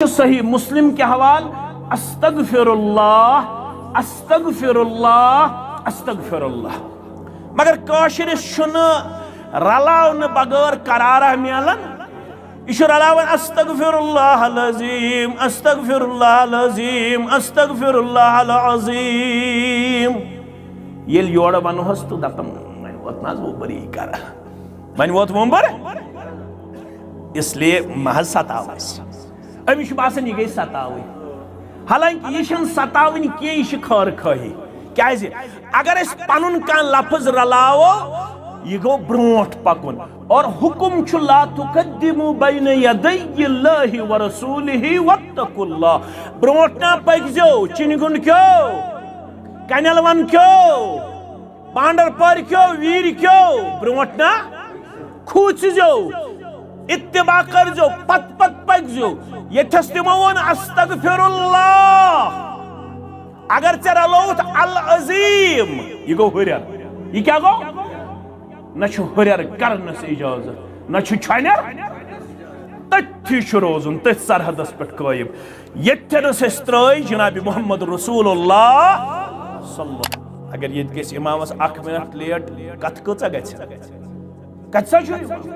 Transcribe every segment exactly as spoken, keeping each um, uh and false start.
صحیح مسلم کہِ حوالہٕ، استغفر اللہ، استغفر اللہ، استغفر اللہ۔ مگر کٲشرِس چھُنہٕ رلاونہٕ بغٲر قرارہ میلان۔ یہِ چھُ رلاوان، استغفر اللہ العظیم، استغفر اللہ العظیم، استغفر اللہ العظیم۔ ییٚلہِ یورٕ ونہوس تہٕ دپان، وۄنۍ ووت نہ حظ وُمبر یی کران، وۄنۍ ووت وُمبر۔ اس لیے مہ حظ ستاو أسۍ۔ أمِس چھُ باسان، یہِ گٔے ستاوٕنۍ۔ حالانکہ یہِ چھَنہٕ ستاوٕنۍ کینٛہہ، یہِ چھِ خٲر خٲہی۔ کیازِ؟ اگر أسۍ پنُن کانٛہہ لفظ رلاوو، یہِ گوٚو برونٛٹھ پکُن۔ اور حکم چھُ، لا تقدموا بین یدی اللہ ورسولہ واتقوا اللہ۔ برونٛٹھ نہ پٔکۍ زیو، چِنہِ گُنٛڈ کیو، کنٮ۪ل ون کیو، بانڈر پورِ کیو، ویٖرِ کیو، برونٛٹھ نہ کھوٗژِزیو، اتباع کٔرزیو، پتہٕ پتہٕ پٔکزیو۔ ییٚتھس تِمو ووٚن، استغفر اللہ۔ اگر ژےٚ رلووُتھ العظیم، یہِ گوٚو ہُرٮ۪ر۔ یہِ کیٛاہ گوٚو؟ نہ چھُ ہُرٮ۪ر کرنس اجازت، نہ چھُ چھۄنٮ۪ر۔ تٔتھی چھُ روزُن، تٔتھۍ سرحدس پٮ۪ٹھ قٲیِم۔ ییٚتھٮ۪نس أسۍ ترٛٲے جناب محمد رسول اللہ صلی اللہ۔ اگر ییٚتہِ گژھِ امامس اکھ منٹ لیٹ، کتھ کۭژاہ گژھِ؟ کتہِ سا چھُ امام؟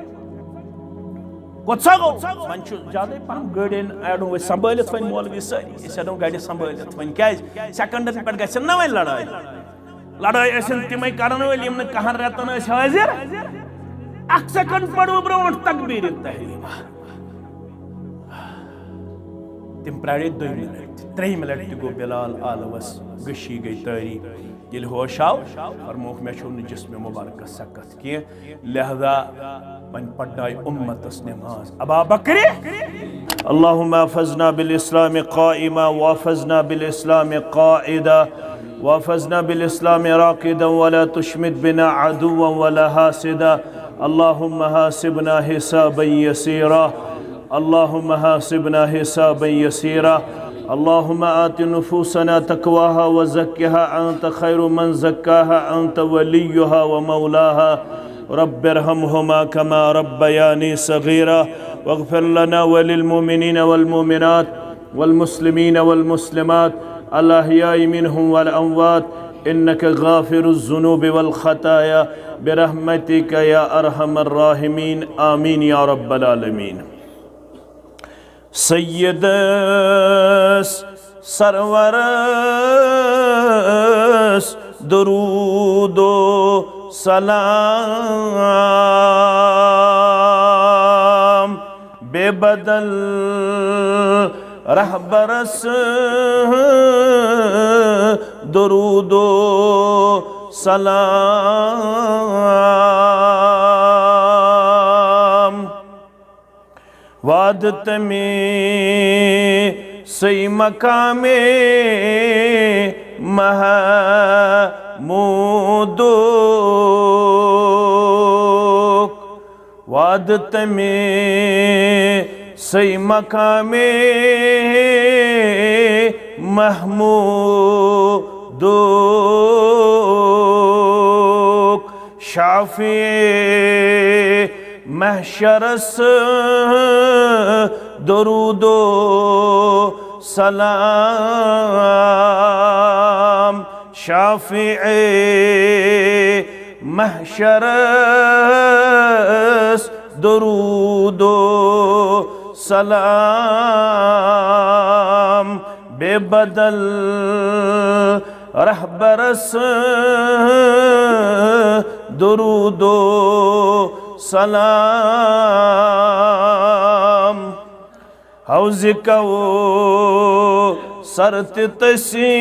کوٚت سا گوٚو؟ وۄنۍ چھُ زیادَے پہم گٲڑٮ۪ن اَڑُن وۄنۍ سنبھٲلِتھ وۄنۍ مولوی سٲری۔ أسۍ اَڑُن گاڑِ سنبھٲلِتھ وۄنۍ۔ کیٛازِ؟ سیکنڈن پٮ۪ٹھ گژھن نہ وۄنۍ لڑٲے۔ لڑٲے ٲسِن تِمے کرن وٲلۍ یِم نہٕ کہن رٮ۪تن ٲسۍ حٲضِر۔ اکھ سیکنڈ پڑو برونٛٹھ تکبیٖرِ تحریٖمہ۔ تِم پرٛارے دۄیمہِ لٹہِ تہِ، ترٛیٚیِمہِ لٹہِ تہِ گوٚو بلال آلوس گٔشی گٔے تٲری۔ ییٚلہِ ہوش آو، فرمووُکھ، مےٚ چھُو نہٕ جسمِ مبارکس سکت کینٛہہ، لہذا وۄنۍ پرناوِ اُمتس نماز۔ ابا بکر، اللهم احفظنا بالاسلام قائما واحفظنا بالاسلام قاعدا واحفظنا بالاسلام راقدا ولا تشمت بنا عدوا ولا حاسدا۔ اللهم حاسبنا حسابا يسيرا۔ اللهم حاسبنا حسابا يسيرا۔ اللهم آت نفوسنا تقواها وزكها أنت خير من زكاها أنت وليها ومولاها۔ رب ارحمهما كما ربياني صغيرا۔ واغفر لنا وللمؤمنين والمؤمنات والمسلمين والمسلمات الأحياء منهم والأموات إنك غافر الذنوب والخطايا برحمتك يا أرحم الراحمين۔ آمين يا رب العالمين۔ سیدس سرورس درود و سلام، بے بدل رہبرس درود و سلام۔ وعد تمی سی مقام محمودک۔ وعد تمی سی مقام محمودک۔ شافع محشرس درود و سلام۔ شافع محشرس درود و سلام۔ بے بدل رہبرس درود و سلام۔ حوض کوثر تہ تسی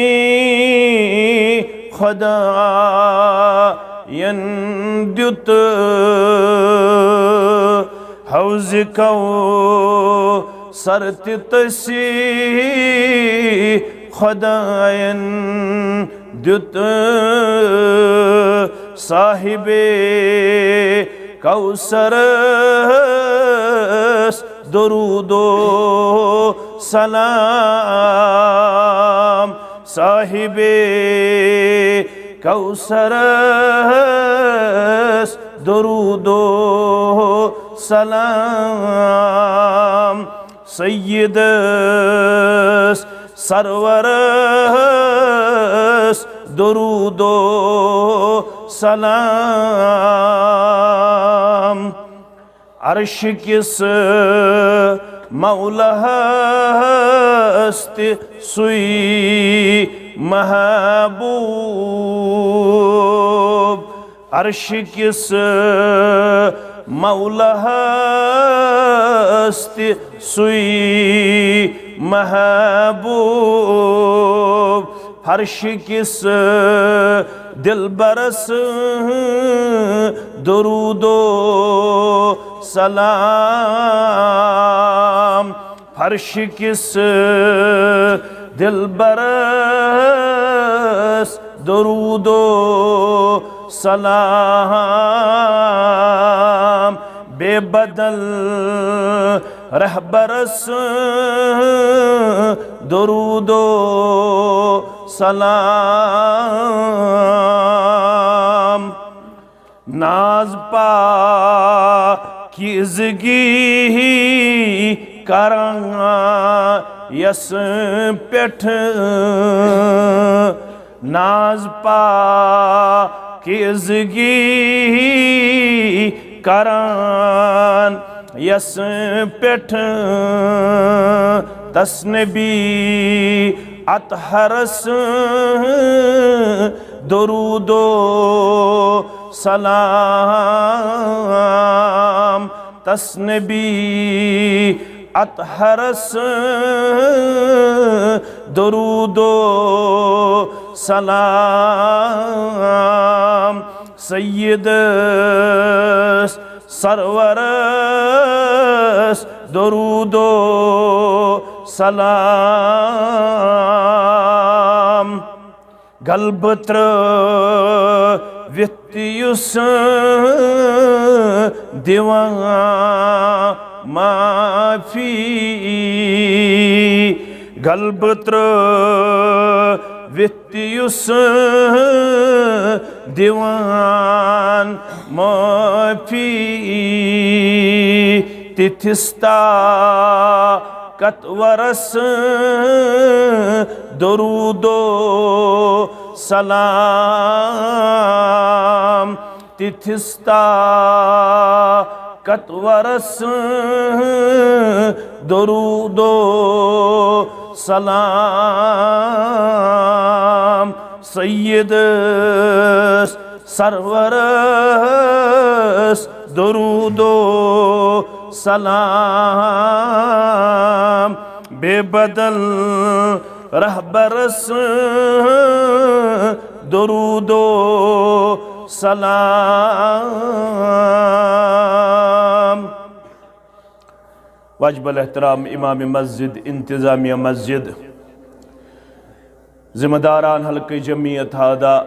خداین دیت۔ حوض کوثر تہ تسی خداین دیت۔ صاحب کوثرس درود و سلام۔ صاحب کوثرس درود و سلام۔ سیدس سرورس درود و سلام۔ عرش کِس مولاہس تہِ سُے محبوب۔ عرش کِس مولاہس تہِ سُے محبوب۔ فرش کِس دلبرس درود و سلام۔ فرش کِس دلبرس درود و سلام۔ بے بدل رہبرس درود و سلام۔ ناز پاکیزگی کران یس پٮ۪ٹھ، ناز پاکیزگی کران یس پٮ۪ٹھ، تس نبی اطہرس درود و سلام۔ تس نبی اطہرس درود و سلام۔ سیدس سرورس درود و سلام۔ غلبہٕ ترٛٲوِتھ تہِ یُس دِوان معافی، غلبہٕ ترٛٲوِتھ تہِ یُس دِوان معافی، تِتھِس طاقتورس درود و سلام۔ تِتھِس طاقتورس درود و سلام۔ سیدس سرورس درود و سلام۔ بے بدل رہبرس درود و سلام۔ واجب الاحترام امام مسجد، انتظامیہ مسجد، ذمہ داران حلقہ جمعیت ہادہ،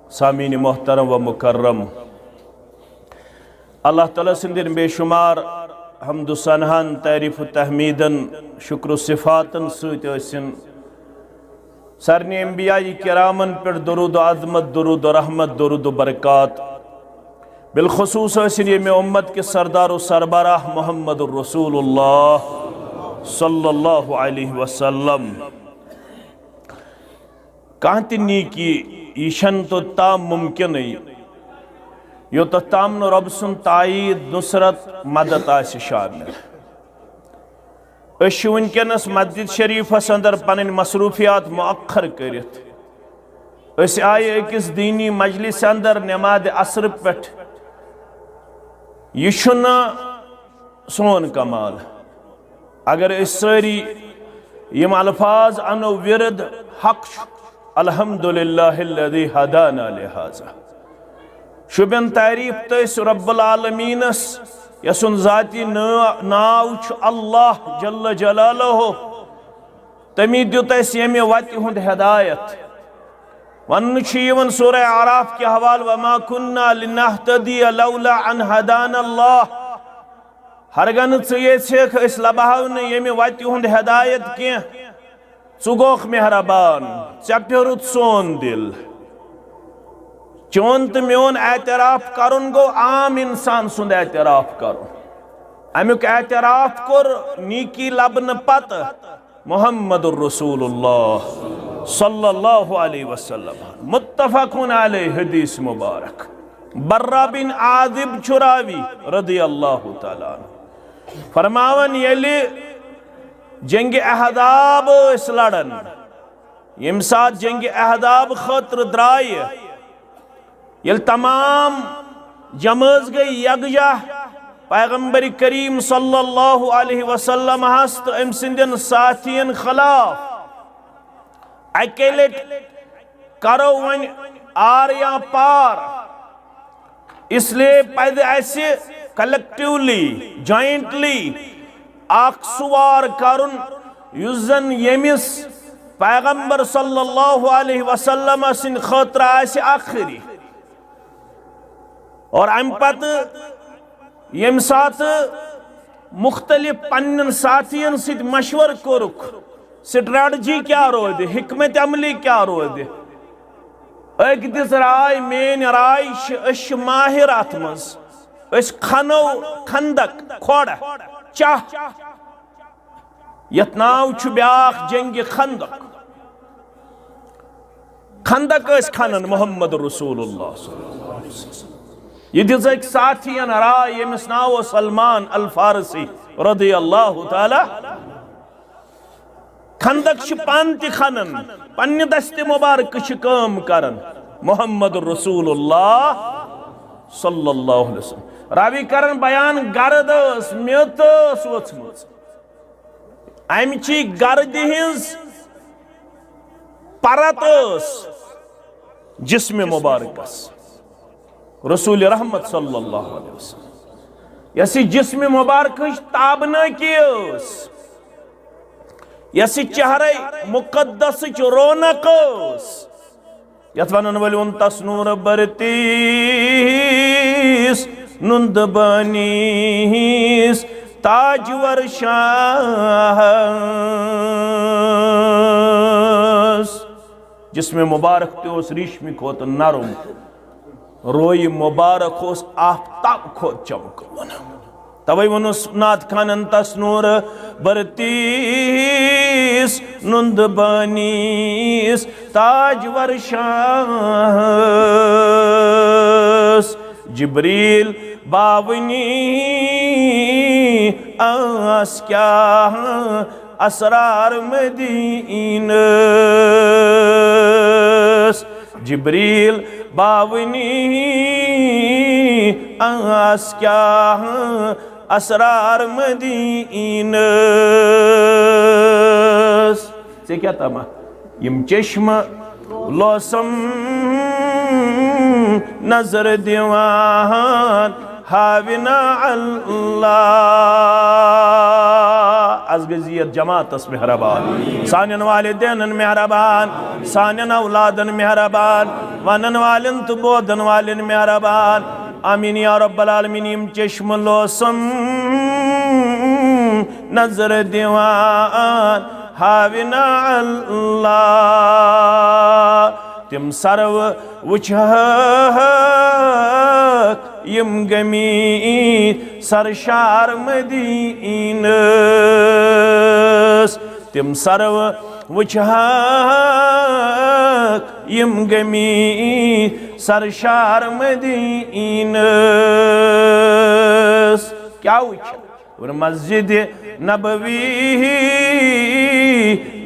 سامعین محترم و مکرم، اللہ تعالیٰ سٕنٛدٮ۪ن بے شمار حمد و ثناہن، تعریف و تحمیدن، شکر و صفاتن سۭتۍ ٲسِن سارنٕے انبیاء کرامن پٮ۪ٹھ درود و عظمت، درود و رحمت، درود و برکات۔ بالخصوص ٲسِن ییٚمہِ اُمت کِس سردار و سربراہ محمد رسول اللہ صلی اللہ علیہ وسلم۔ کانٛہہ تہِ نیکی یہِ چھَنہٕ توٚت تام مُمکِنٕے، یوٚتَتھ تام نہٕ رۄب سُنٛد تایید، نصرت، مدد آسہِ شامل۔ أسۍ چھِ وٕنکیٚنَس مسجد شریفَس اندر پنٕنۍ مصروفیات مؤخر کٔرِتھ۔ أسۍ آیہِ أکِس دینی مجلس اندر نماز عصر پٮ۪ٹھ۔ یہِ چھُنہٕ سون کمال۔ اگر أسۍ سٲری یِم الفاظ انو ورد، حق چھُ، الحمدللہ الذی ہدانا لہذا۔ شُبین تعریف تٔسۍ رب العالمینس، یسُن ذاتی نا-، ناو چھُ اللہ جل جلالہ۔ تٔمی دیُت اَسہِ ییٚمہِ وتہِ ہُنٛد ہدایت۔ وننہٕ چھُ یِوان سورہ اعراف کہِ حوالہٕ، وما كنا لنهتدي لولا ان هدانا الله۔ ہرگاہ نہٕ ژٕ یژھکھ أسۍ لبہو نہٕ ییٚمہِ وتہِ ہُنٛد ہدایت کینٛہہ۔ ژٕ گوکھ مہربان، ژےٚ پھیوٚرُتھ سون دل۔ چون تہٕ میون اعتراف کرُن گوٚو عام انسان سُنٛد اعتراف کرُن۔ امیُک اعتراف کوٚر نیکی لبنہٕ پتہٕ محمد رسول اللہ صلی اللہ علیہ وسلم۔ متفقون علیہ حدیث مبارک۔ برہ بن عازب چھُ راوی رضی اللہ تعالیٰ عنہ۔ فرماوان، ییٚلہِ جنگِ احزاب ٲسۍ لڑان، ییٚمہِ ساتہٕ جنگِ احزاب خٲطرٕ درٛایہِ، ییٚلہِ تمام جمٲژ گٔے یکجاہ پیغمبر کریم صلی اللہ علیہ وسلم ہس تہٕ أمۍ سٕنٛدٮ۪ن ساتھین خلاف، اکے لٹہِ کرو وۄنۍ آر یا پار۔ اس لیے پزِ اسہِ کلیکٹیولی، جوائنٹلی اکھ سُہ وار کرُن، یُس زن ییٚمِس پیغمبر صلی اللہ علیہ وسلم سٕنٛدِ خٲطرٕ آسہِ ٲخری۔ اور امہِ پتہٕ ییٚمہِ ساتہٕ مختلف پننٮ۪ن ساتھین سۭتۍ مشورٕ کوٚرُکھ، سٹریٹجی کیٛاہ روزِ، حکمت عملی کیٛاہ روزِ، أکۍ دِژ راے، میٲنۍ راے چھِ، أسۍ چھِ ماہر اتھ منٛز، أسۍ کھنو خندق، کھۄڑ، چاہ، یتھ ناو چھُ بیاکھ جنگِ خندق۔ خندق ٲسۍ کھنان محمد رسول اللہ صلی اللہ علیہ وسلم۔ یہِ دِژ أکۍ ساتھین راے، ییٚمِس ناو اوس سلمان الفارسی رضی اللہ تعالیٰ۔ خندق چھِ پانہٕ تہِ کھنان، پننہِ دستِ مبارکہٕ چھِ کٲم کران محمد رسول اللہ صلی اللہ علیہ وسلم۔ راوی کران بیان، گرد ٲس، میٚژ ٲس ؤژھمٕژ، امہِ چی گردِ ہٕنٛز پرت ٲس جسمِ مبارکس، رسول رحمت صلی اللہ علیہ وسلم۔ یۄس یہِ جسمِ مبارکٕچ تابنٲکی ٲس، یۄس یہِ چہرے مقدسٕچ رونق ٲس، یتھ ونن وٲلۍ ووٚن، تس نور برتیس نُند بٲنیس تاجور شاہس۔ جسمِ مبارک تہِ اوس ریشمہِ کھۄتہٕ نرم، رویہِ مبارک اوس آفتاب کھۄتہٕ چمکوُن۔ توے ووٚنُس نعت خانن، تس نور برتیس نُند بٲنیس تاجور شاہس۔ جبریل باونی آس کیٛاہ اسرار مدینس۔ جبریل باونی آس کیٛاہ اسرار مدینس۔ ژےٚ کیٛاہ تما؟ یم چشمہٕ لوسم نظر دیوان ہاونا اللہ۔ از گزیت جماعتس مہربان، سانن والدینن مہربان، سانن اولادن مہربان، ونن والن تہٕ بوزن والن مہربان۔ آمین یا رب العالمین۔ یم چشمہٕ لوسم نظر دیوان ہاونا اللہ۔ تم سرو وچھہک یم گمی سرشار مدینس۔ تم سرو وچھہک یم گمی سرشار مدینس۔ کیا وچھ؟ اور مسجد نبوی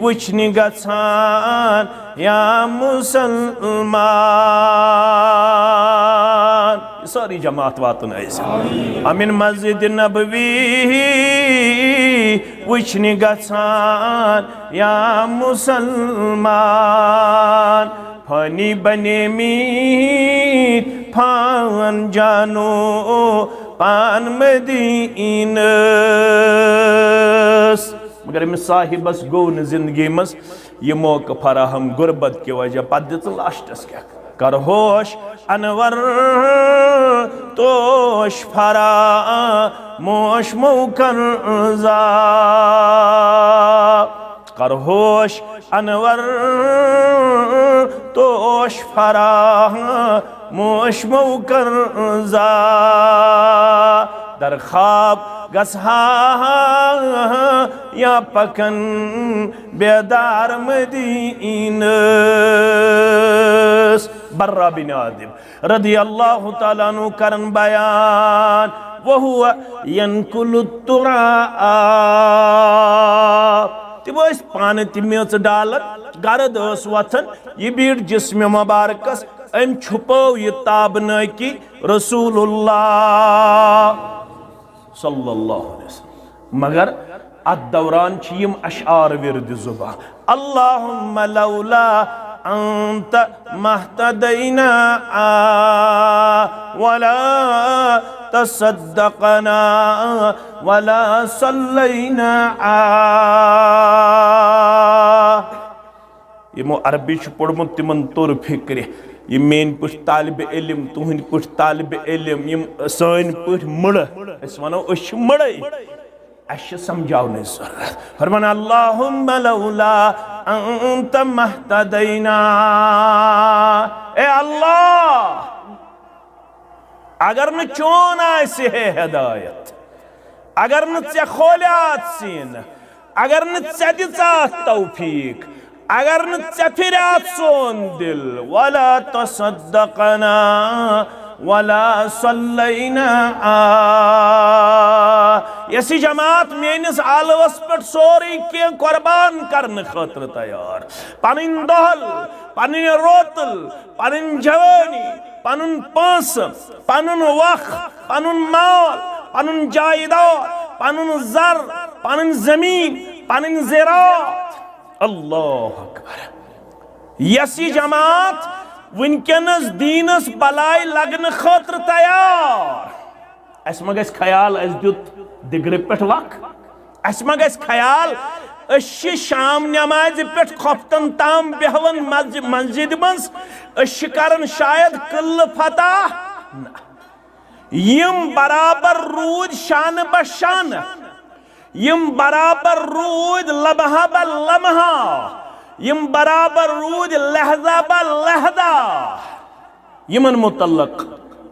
وچھنہِ گژھان یا مسلمان۔ سٲری جماعت واتن ایسے۔ امین مسجد نبوی وچھنہِ گژھان یا مسلمان۔ فانی بنے می فان جانو پان مدینس۔ مگر أمِس صاحبس گوٚو نہٕ زندگی منٛز یہِ موقعہٕ فراہم غربت کہِ وجہ۔ پتہٕ دِژٕ لاسٹس کیٛاہ؟ کر ہوش انور توش فراموش مو کر زا۔ کر ہوش انور توش فراموش مو کر زا۔ در خواب گژھا یا پکن بیدار مدینس۔ برا بن عازب رضی اللہ تعالیٰ عنہ کرن بیان، وہو ینقل التراب۔ تِم ٲسۍ پانہٕ تہِ میٚژ ڈالان، گرد ٲس وۄتھان، یہِ بیٖٹھ جسمِ مبارکس، أمۍ چھُپٲو یہِ تابنٲکی رسول اللہ صلی اللہ علیہ وسلم۔ مگر اتھ دوران چھِ یِم اشعار ورد زبان، اللہم لولا انت مہتدینا ولا تصدقنا ولا صلینا۔ یِمو عربی چھُ پوٚرمُت، تِمن توٚر فِکرِ، یِم میٲنۍ پٲٹھۍ طالب علم، تُہنٛدۍ پٲٹھۍ طالب علم، یِم سٲنۍ پٲٹھۍ مٕڑٕ، أسۍ وَنو أسۍ چھِ مٕڑے، اَسہِ چھِ سمجھاونٕچ ضروٗرت۔ فرمان، اللہم لولا انت مہتدینا، اے اللہ، اگر نہٕ چون آسہِ ہے ہدایت، اگر نہٕ ژےٚ کھولیاتھ سیٖنہٕ، اگر نہٕ ژےٚ دِژاتھ توفیٖق، اگر نہٕ ژےٚ پھِریاتھ سون دِل، ولا تصدقنا ولا صلینا۔ یۄس یہِ جماعت میٲنِس آلوَس پٮ۪ٹھ سورُے کینٛہہ قربان کرنہٕ خٲطرٕ تیار، پنٕنۍ دۄہل، پنٕنۍ روتل، پنٕنۍ جوٲنی، پنُن پونٛسہٕ، پنُن وق، پنُن مال، پنُن جایداد، پنُن زر، پنٕنۍ زمین، پنٕنۍ زراعت۔ اللہ اکبر۔ یۄس یہِ جماعت وٕنکیٚنس دیٖنس بلاے لگنہٕ خٲطرٕ تیار، اسہِ ما گژھِ خیال اسہِ دیُت دِگرٕ پٮ۪ٹھ وق؟ اسہِ ما گژھِ خیال أسۍ چھِ شام نمازِ پٮ۪ٹھ خۄفتن تام بیہوان مسجد، مسجدِ منٛز، أسۍ چھِ کران شاید قلعہٕ فتح؟ نہ۔ یِم برابر روٗدۍ شانہٕ بہ شانہٕ، یِم برابر روٗدۍ لمحہ بہ لمحہ، یِم برابر روٗدۍ لحظہ بہ لحظہ، یِمن متعلق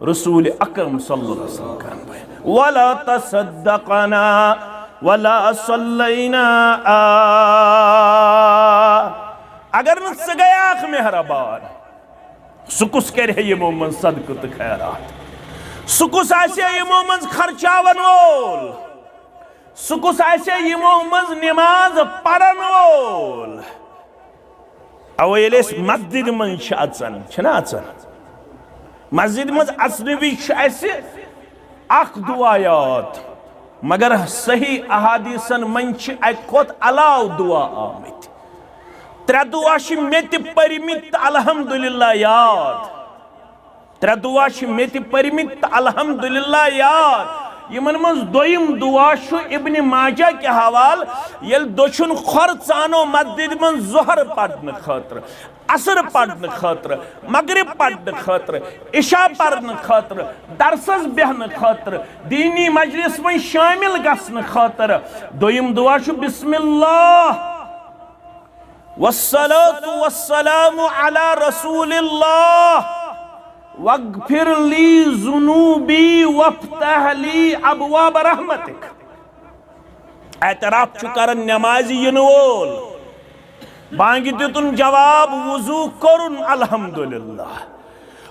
رسول اکرم صلی اللہ علیہ وسلم کرن بیان، ولا تصدقنا ولا صلینا۔ اگر نہٕ ژٕ گٔیاکھ مہربان، سُہ کُس کرِ ہے یِمو منٛز صدقہٕ تہٕ خیرات؟ سُہ کُس آسہِ ہے یِمو منٛز خرچاون وول؟ سُہ کُس آسہِ ہے یِمو منٛز نماز پرن وول؟ اَوَے ییٚلہِ أسۍ مسجدِ منٛز چھِ اژان، چھِنہ اژان؟ مسجدِ منٛز اژنہٕ وِزِ چھُ اَسہِ اکھ دُعا یاد، مگر صحیح احادیثن منٛز چھِ اَکہِ کھۄتہٕ علاوٕ دُعا آمٕتۍ۔ ترٛےٚ دُعا چھِ مےٚ تہِ پٔرمٕتۍ تہٕ الحمدللہ یاد۔ ترٛےٚ دُعا چھِ مےٚ تہِ پٔرمٕتۍ تہٕ الحمدللہ یاد۔ یِمن منٛز دوٚیِم دُعا چھُ ابن ماجہ کہِ حوالہٕ، ییٚلہِ دٔچھُن کھۄر ژانو مسجدِ منٛز ظہر پرنہٕ خٲطرٕ، عصر پرنہٕ خٲطرٕ، مغرب پرنہٕ خٲطرٕ، عشاء پرنہٕ خٲطرٕ، درسس بیہنہٕ خٲطرٕ، دیٖنی مجلس منٛز شٲمِل گژھنہٕ خٲطرٕ۔ دوٚیِم دُعا چھُ بسم اللہ، والصلاة والسلام على رسول الله، واغفر لي ذنوبي وافتح لي أبواب رحمتك۔ اعتراف چھُ کران نمازِ یِنہٕ وول، بانگہِ دیُتُن جواب، وضو کوٚرُن الحمدللہ،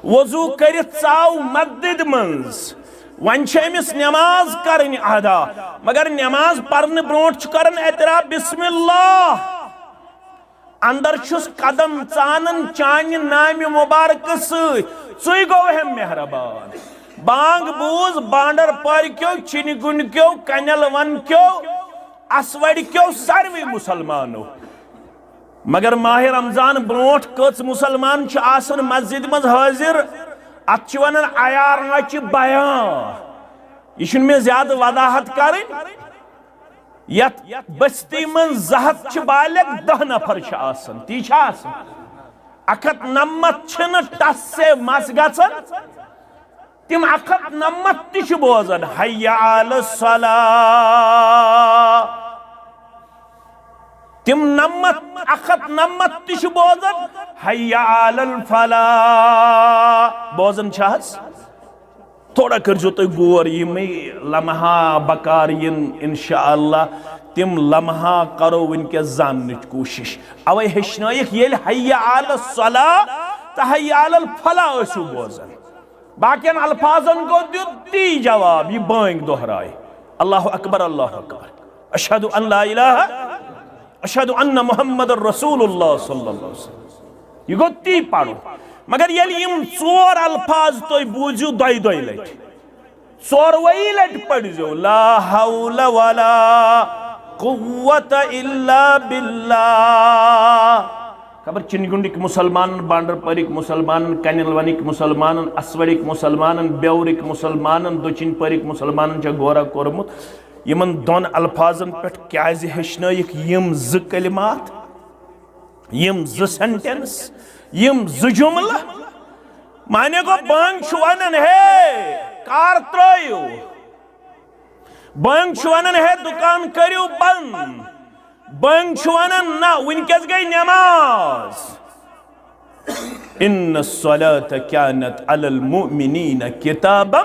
وضو کٔرِتھ ژاو مسجدِ منٛز، وۄنۍ چھِ أمِس نماز کرٕنۍ ادا، مگر نماز پرنہٕ برونٛٹھ چھُ کران اعتراف، بسم اللہ۔ اندر چھُس قدم ژانان چانہِ نامہِ مبارکہٕ سۭتۍ، ژٕے گوٚو ہے مہربان۔ بانگ بوٗز بانڈر پورِ کیو، چِنہِ گُنڈ کیو، کنٮ۪ل ون کیو، اسوڑ کیو، ساروٕے مسلمانو۔ مگر ماہِ رمضان برونٹھ کٔژ مسلمان چھِ آسان مسجد منٛز حٲضِر؟ اتھ چھِ ونان عیارانچہِ بیان۔ یہِ چھُنہٕ مےٚ زیادٕ وضاحت کرٕنۍ۔ یتھ بستی منٛز زٕ ہتھ چھِ بالغ، دَہ نفر چھِ آسان، تی چھا آسان؟ اکھ ہتھ نمتھ چھِنہٕ ٹس سے مس گژھان، تِم اکھ ہتھ نمتھ تہِ چھِ بوزان، حی علی الصلاح۔ تِم نمتھ، اکھ ہتھ نمتھ تہِ چھِ بوزان، حی علی الفلاح۔ بوزان چھِ حظ؟ تھوڑا کٔرزیو تُہۍ غور، یِمے لمحہ بکار یِن، انشاءاللہ تِم لمحہ کرو وٕنکیٚس زاننٕچ کوٗشِش۔ اوے ہیٚچھنٲیِکھ، ییٚلہِ حی علی الصلاۃ تہٕ حی علی الفلاح ٲسِو بوزان، باقین الفاظن گوٚو دیُت تی جواب، یہِ بٲنگ دۄہراے، اللہ اکبر، اللہ اکبر، اشہد ان لا الہ، اشہد ان محمد رسول اللہ صلی اللہ علیہ وسلم۔ یہِ گوٚو تی پرُن۔ مگر ییٚلہِ یِم ژور الفاظ تُہۍ بوٗزِو دۄیہِ دۄیہِ لٹہِ، ژوروَیی لٹہِ پٔرۍزیو، لا حول ولا قوت الا باللہ۔ خبر چِنگُنڈٕکۍ مُسلمانن، بانڈر پورٕکۍ مُسلمانن، کنیلونٕکۍ مُسلمانن، اسوڑٕکۍ مُسلمانن، بیورٕکۍ مُسلمانن، دٔچھِنۍ پورٕکۍ مُسلمانن چھا غورا کوٚرمُت؟ یِمن دۄن الفاظن پٮ۪ٹھ کیازِ ہیٚچھنٲیِکھ یِم زٕ کلمات، یِم زٕ سینٹنس، یِم زٕ جملہٕ؟ معنی گوٚو، بانگ چھُ ونان، ہے، کار ترٲیِو۔ بانگ چھُ ونان، ہے، دُکان کٔرِو بند۔ بانگ چھُ ونان، نہ، وٕنکیٚس گٔے نماز۔ ان الصلاۃ کانت علی المؤمنین کتابا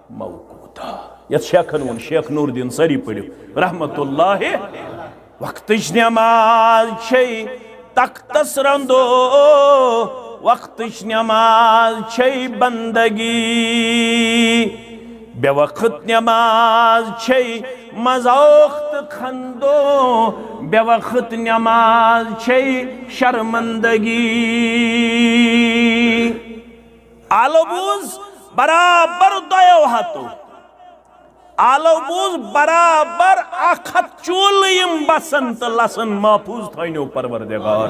موقوتا۔ یتھ شیخن ووٚن، شیخ نور الدین، سٲری پٔرِو، رحمت اللہ۔ وقتٕچ نماز چھے تختس رندو، وقتٕچ نماز چھے بندگی۔ بے وقت نماز چھے مذاق تہٕ خندو، بے وقت نماز چھے شرمندگی۔ آلو بوز برابر دۄیو ہتو۔ آلو بوز برابر اکھ ہتھ چولہٕ یِم بسن تہٕ لسن محفوظ تھٲینو پروردگار۔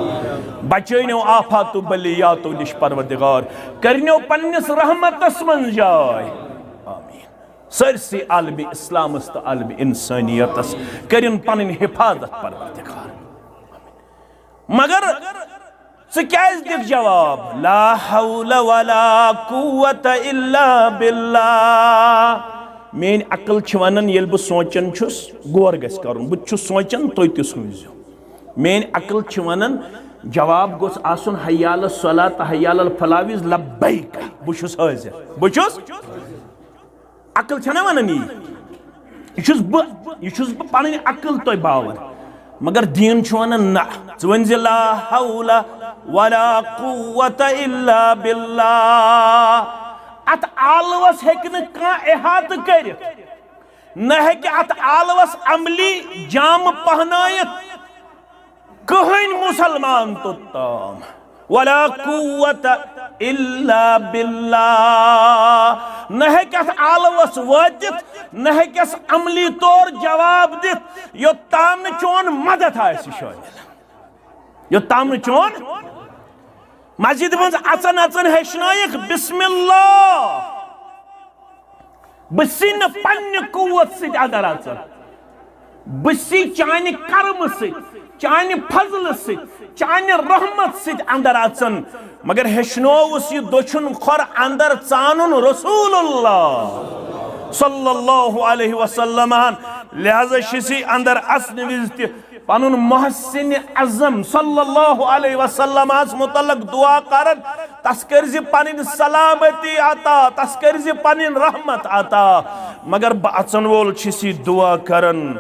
بچٲینو آفات و بلیاتو نِش پروردگار۔ کرنو پننِس رحمتس منٛز جاے۔ آمین۔ سٲرسٕے عالمِ اسلامس تہٕ عالمِ انسانیتس کٔرِن پنٕنۍ حفاظت پروردگار۔ مگر ژٕ کیازِ دِکھ جواب؟ لا حول ولا قوت الا باللہ۔ میٲنۍ عقل چھِ ونان، ییٚلہِ بہٕ سونچان چھُس، غور گژھِ کرُن، بہٕ تہِ چھُس سونچان، تُہۍ تہِ سوٗنچزیو۔ میٲنۍ عقل چھِ ونان، جواب گوٚژھ آسُن حی علی الصلاۃ تہٕ حی علی الفلاح وِز لبیک، بہٕ چھُس حٲضِر، بہٕ چھُس۔ عقل چھَنا وَنان یی؟ یہِ چھُس بہٕ، یہِ چھُس بہٕ پَنٕنۍ عقل تۄہہِ باوان۔ مگر دیٖن چھُ وَنان نہ، ژٕ ؤنۍ زِ لا حول ولا قوت الا باللہ۔ اَتھ آلوَس ہیٚکہِ نہٕ کانٛہہ احاطہٕ کٔرِتھ، نہ ہیٚکہِ اَتھ آلوَس عملی جامہٕ پہنٲیِتھ۔ کٕہٕنۍ مُسلمان توٚت تام۔ ولا قوت الا باللہ۔ نہ ہیٚکہِ اَتھ آلوَس وٲتِتھ، نہ ہیٚکٮ۪س عملی طور جواب دِتھ، یوٚت تام نہٕ چون مدد آسہِ شٲمِل۔ یوٚت تام نہٕ چون مسجدِ منٛز اَژان اَژان ہیٚچھنٲیِکھ بسم اللہ۔ بہٕ چھُسٕے نہٕ پننہِ قوت سۭتۍ اندر اژان، بہٕ چھُسٕے چانہِ کرمہٕ سۭتۍ، چانہِ فضلہٕ سۭتۍ، چانہِ رحمت سۭتۍ اندر اژان۔ مگر ہیٚچھنووُس یہِ دٔچھُن کھۄر اندر ژانُن رسول اللہ صلی اللہ علیہ وسلم ہن۔ لہذا چھُسٕے اندر اژنہٕ وِزِ تہِ پنُن محسن اعظم صلی اللہ علیہ وسلمس متعلق دعا کران، تس کٔرزِ پنٕنۍ سلامتی عطا، تس کٔرزِ پنٕنۍ رحمت عطا۔ مگر بہٕ اژن وول چھُس یہِ دعا کران،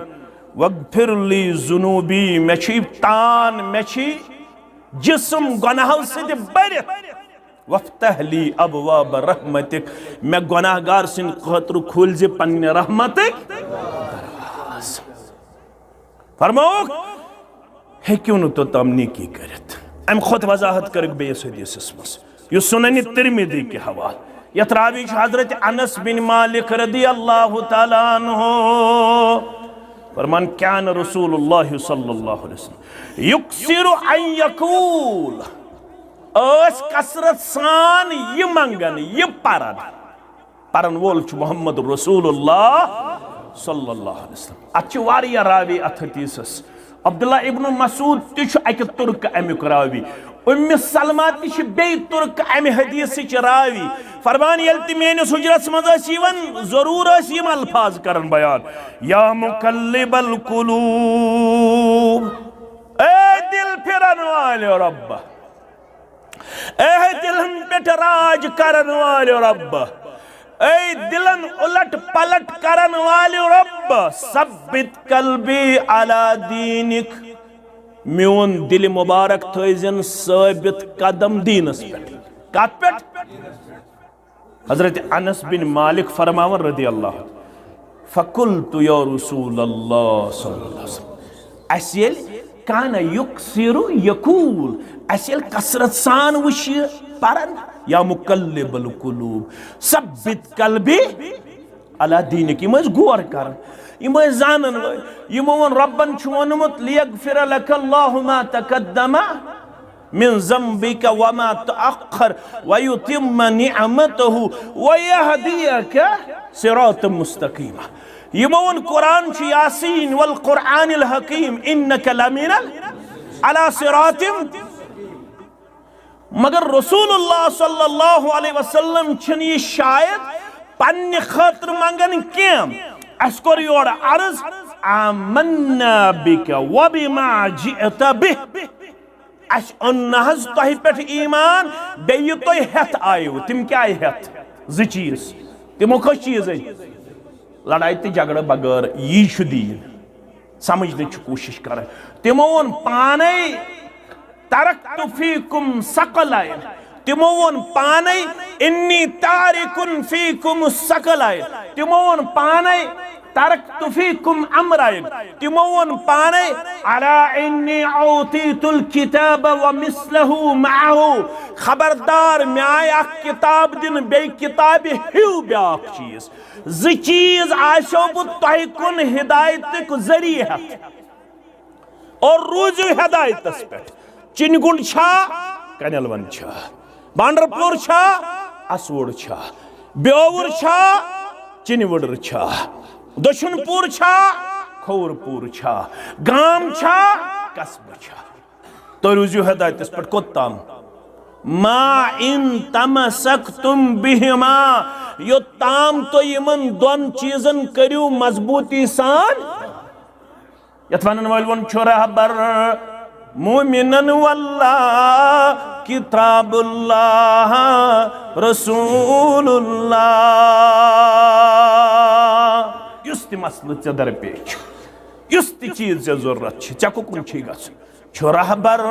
واغفر لی ذنوبی، مےٚ چھُ تان، مےٚ چھُ جسم گۄناہو سۭتۍ بٔرِتھ۔ وافتح لی ابواب رحمتک، مےٚ گۄناہ گار سٕنٛدِ خٲطرٕ کھوٗلۍ زِ پننہِ رحمتٕکۍ دروازٕ۔ فرمووُکھ، ہیٚکِو نہٕ توٚتام نیکی کٔرِتھ۔ اَمہِ کھۄتہٕ وضاحت کٔرٕکھ بیٚیِس حدیثس منٛز، یُس سنن ترمذی کہِ حوالہٕ، یتھ راوی چھُ حضرت انس بن مالک رضی اللہ تعالیٰ عنہ۔ فرمان، کان رسول اللہ صلی اللہ علیہ وسلم یکثر ان یقول، ٲسۍ کثرت سان یہِ منگان، یہِ پران۔ پرن وول چھُ محمد رسول اللہ صلی اللہ علیہ وسلم۔ اتھ چھِ واریاہ راوی اتھ حدیثس۔ عبداللہ ابن مسعود تہِ چھُ اکہِ تُرکہٕ امیُک راوی۔ ام سلمہ تہِ چھِ بیٚیہِ تُرکہٕ امہِ حدیثٕچ راوی۔ فرمان، ییٚلہِ تہِ میٲنِس حجرس منٛز ٲسۍ یِوان، ضروٗر ٲسۍ یِم الفاظ کران بیان، یا مقلب القلوب، اے دل پھرن والے رب، اے دلن پٮ۪ٹھ راج کرن والے رب، اے دلن الٹ پلٹ کرن والہِ رب، ثبت قلبی علی دینک، میون دل مبارک تھٲیزن ثابت قدم دینس پٮ۪ٹھ۔ کتھ پٮ۪ٹھ؟ حضرت انس بن مالک فرماون رضی اللہ عنہ، فقلت یا رسول اللہ صلی اللہ علیہ وسلم، اسہِ ییٚلہِ کان یکثر یقول، اسہِ ییٚلہِ کثرت سان وٕچھ یہِ پران، یا مقلب القلوب ثبت قلبی علی دینک، یِم ٲسۍ غور کران، یِم ٲسۍ زانن وٲلۍ، یِمو ووٚن رۄبن چھُ ووٚنمُت، لیغفر لک اللہ ما تقدم من ذنبک وما تأخر ویتم نعمتہ ویہدیک صراطا مستقیما۔ یِمو ووٚن قرآن چھُ یاسین والقرآن الحکیم انک لمن ال-، علی صراط، مگر رسول اللہ صلی اللہ علیہ وسلم چھنہٕ یہِ شاید پننہِ خٲطرٕ منگان کینٛہہ۔ اسہِ کوٚر یورٕ عرض، آمنا بک وبما جئت بہ۔ اسہِ اوٚن نہ حظ تۄہہِ پٮ۪ٹھ ایمان، بیٚیہِ یہِ تُہۍ ہٮ۪تھ آیِو۔ تِم کیٛاہ آیہِ ہٮ۪تھ؟ زٕ چیٖز۔ تِمو کٔژ چیٖز أنۍ؟ لڑایہِ تہٕ جھگڑٕ بغٲر۔ یی چھُ دیٖن۔ سمجھنٕچ چھِ کوٗشِش کرٕنۍ۔ تِمو ووٚن پانے، ترکت فیکم ثقلین۔ تِمو ووٚن پانے، انی تارکن فیکم ثقلین۔ تِمو ووٚن پانے، ترکت فیکم امرین۔ تِمو ووٚن پانے، الا انی اوتیت الکتاب ومثلہ معہ۔ خبردار، مےٚ آیہِ اکھ کتاب دِنہٕ، بیٚیہِ کتابہِ ہیوٗ بیٛاکھ چیٖز۔ زٕ چیٖز آسیو بہٕ تۄہہِ کُن ہدایتُک ذٔریعہٕ ہٮ۪تھ۔ اور روٗزِو ہدایتس پٮ۪ٹھ۔ چِنہِ گُنٛڈ چھا؟ کنیلوَن چھا؟ بانڈرپور چھا؟ اسوڑ چھا؟ بیوُر چھا؟ چِنہِ وُڈٕر چھا؟ دٔچھُن پوٗر چھا؟ کھووُر پوٗر چھا؟ گام چھا؟ قصبہٕ چھا؟ تُہۍ روٗزِو ہدایتس پٮ۪ٹھ۔ کوٚت تام؟ ما ان تمسکتم بہما، یوٚت تام تُہۍ یِمن دۄن چیٖزن کٔرِو مضبوٗطی سان۔ یتھ ونن وٲلۍ ووٚن چھُ رہبر مومنن واللہ کتاب اللہ رسول اللہ۔ یُس تہِ مسلہٕ ژےٚ درپیش چھُ، یُس تہِ چیٖز ژےٚ ضروٗرت چھِ، ژےٚ کُکُن چھُے گژھُن، چھُ رہبر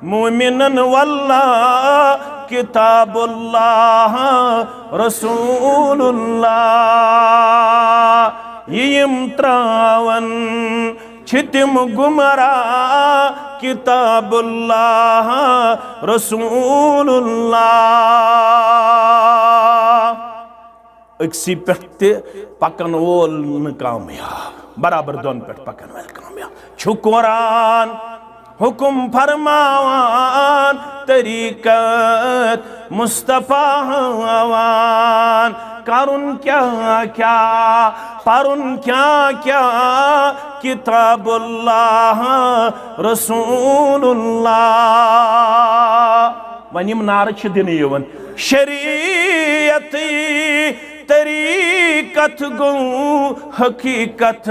مومنن واللہ کتاب اللہ رسول اللہ۔ یہِ یِم تراون چھِ تِم گمراہ، کتاب اللہ رسول اللہ۔ أکسٕے پٮ۪ٹھ تہِ پکن وول نہٕ کامیاب، برابر دۄن پٮ۪ٹھ پکن وٲلۍ کامیاب۔ چھُ قرآن حکم فرماوان، طریقت مصطفیٰ ہاوان، کرُن کیٛاہ کیٛاہ، پرُن کیٛاہ کیٛاہ، کتاب اللہ رسول اللہ۔ وۄنۍ یِم نعرٕ چھِ دِنہٕ یِوان، شریعت طریقت گوٚو حقیقت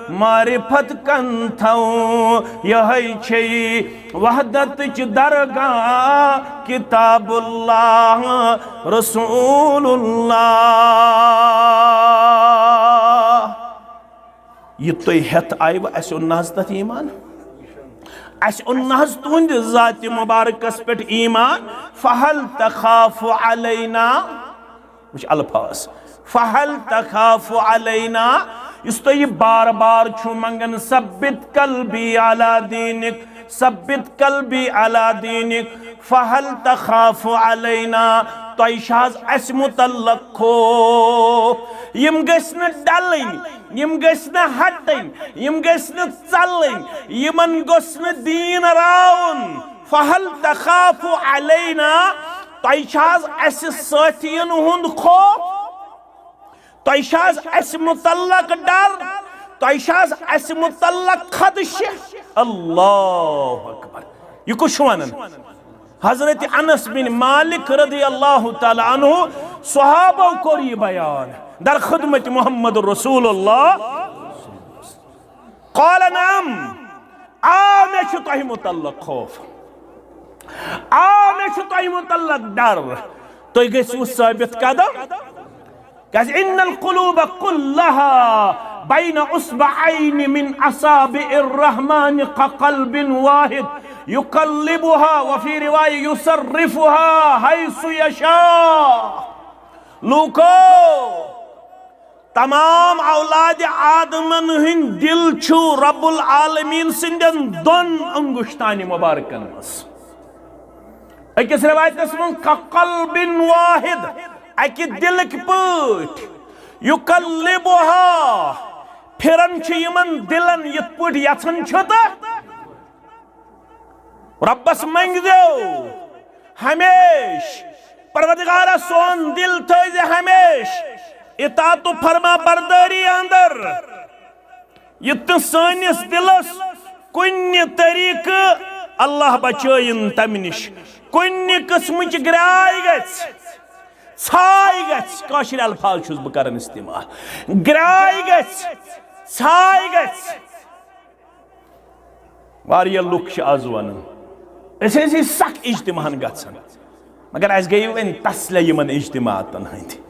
معرفت کنتھو، یہے چھے وحدتٕچ درگاہ کتاب اللہ رسول اللہ۔ یہِ تُہۍ ہٮ۪تھ آیوٕ، اَسہِ اوٚن نہ حظ تَتھ ایٖمان؟ اَسہِ اوٚن نہ حظ تُہٕنٛدِ ذاتِ مُبارکَس پٮ۪ٹھ ایٖمان؟ فَهَلْ تَخَافُ عَلَيْنَا؟ وٕچھ الفاظ، فَهَلْ تَخَافُ عَلَيْنَا؟ یُس تُہۍ یہِ بار بار چھُو منٛگان، ثَبِّتْ قَلْبِي عَلَىٰ دِينِكَ، ثَبِّتْ قَلْبِي عَلَىٰ دِينِكَ، فَهَلْ تَخَافُ عَلَيْنَا؟ تۄہہِ چھا حظ اَسہِ مُتعلق خوف؟ یِم گٔژھۍ نہٕ ڈلٕنۍ، یِم گٔژھۍ نہٕ ہٹٕنۍ، یِم گٔژھۍ نہٕ ژلٕنۍ، یِمن گوٚژھ نہٕ دیٖن راوُن۔ فَهَلْ تَخَافُ عَلَيْنَا؟ تۄہہِ چھا حظ اَسہِ سٲتھین ہُنٛد خوف؟ تۄہہِ چھا حظ اَسہِ مُتعلق ڈر؟ تۄہہِ چھا حظ اَسہِ مُتعلق خدشہِ؟ اللہ اکبر۔ یہِ کُس چھُ وَنان؟ حضرت انس بن مالک رضی اللہ تعالیٰ عنہ، صحابو کوٚر یہِ بیان در خدمت محمد رسول اللہ۔ قال نعم، آ، مےٚ چھُ تۄہہِ مُتعلق خوف، آ، مےٚ چھُ تۄہہِ مُتعلق ڈر۔ تُہۍ گٔژھِو ثٲبت قدم۔ کیازِ ان القلوب کلها بین اصبعین من اصابع الرحمن کقلب واحد یقلبها وفی روایہ یصرفها حیث یشاء۔ لوکو، تمام اولاد آدمن ہند دل چھُ رب العالمین سندین دون انگشتانی مبارکن منز۔ اکس روایتس منز کقلب واحد، اکہ دلک پاٹھۍ، یقلبها، پھران چھُ یمن دلن یتھ پاٹھۍ یژھان چھُ تہ۔ ربس منگزیو ہمیش، پروردگارا سون دل تھٲیزِ ہمیش اطاعت و فرما برداری اندر، یتھ نہٕ سٲنِس دلس کُنہِ طریقہٕ، اللہ بچٲیِن تمہِ نِش، کُنہِ قٕسمٕچ گراے گژھِ، ژھاے گژھِ، کٲشِر الفاظ چھُس بہٕ کران استعمال، گراے گژھِ، ژھاے گژھِ۔ واریاہ لُکھ چھِ از ونان، أسۍ ٲسۍ سخ اجتماعن گژھان، مگر اسہِ گٔیہِ وۄنۍ تسلے یِمن اجتماعاتن ہٕنٛدۍ۔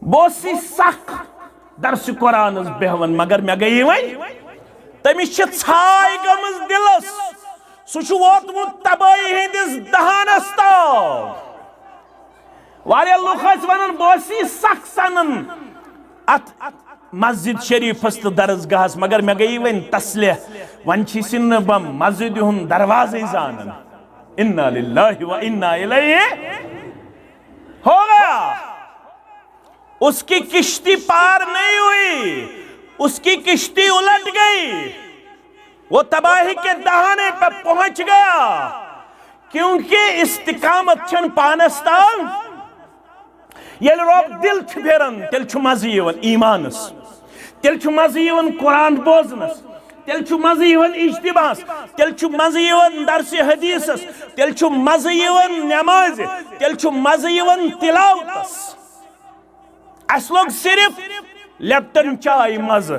بہٕ اوسُس سخ درس قرآنس بیہوان، مگر مےٚ گٔیہِ وۄنۍ، تٔمِس چھِ ژھاے گٔمٕژ دِلس، سُہ چھُ ووتمُت تبٲہی ہٕنٛدِس دہانس تام۔ واریاہ لُکھ ٲسۍ ونان، بہٕ اوسُس سخ سنان اتھ مسجد شریفس تہٕ درسگاہس، مگر مےٚ گٔیہِ وۄنۍ تسلے، وۄنۍ چھُس نہٕ بہٕ مسجد ہُنٛد دروازے زانان۔ انا للہ و انا الیہ۔ ہو گیا، اس کی کشتی پار نہیں ہوئی، اس کی کشتی الٹ گئی، وہ تباہی کے دہانے پہ پہنچ گیا، کیونکہ استقامت چھن پانس تام۔ ییٚلہِ رۄب دِل چھُ پھیران، تیٚلہِ چھُ مزٕ یِوان ایمانس، تیٚلہِ چھُ مزٕ یِوان قرآن بوزنس، تیٚلہِ چھُ مزٕ یِوان اجتماعس، تیٚلہِ چھُ مزٕ یِوان درسِ حدیثس، تیٚلہِ چھُ مزٕ یِوان نمازِ، تیٚلہِ چھُ مزٕ یِوان تلاوتس۔ اسہِ لوٚگ صرف لیپٹن چاے مزٕ،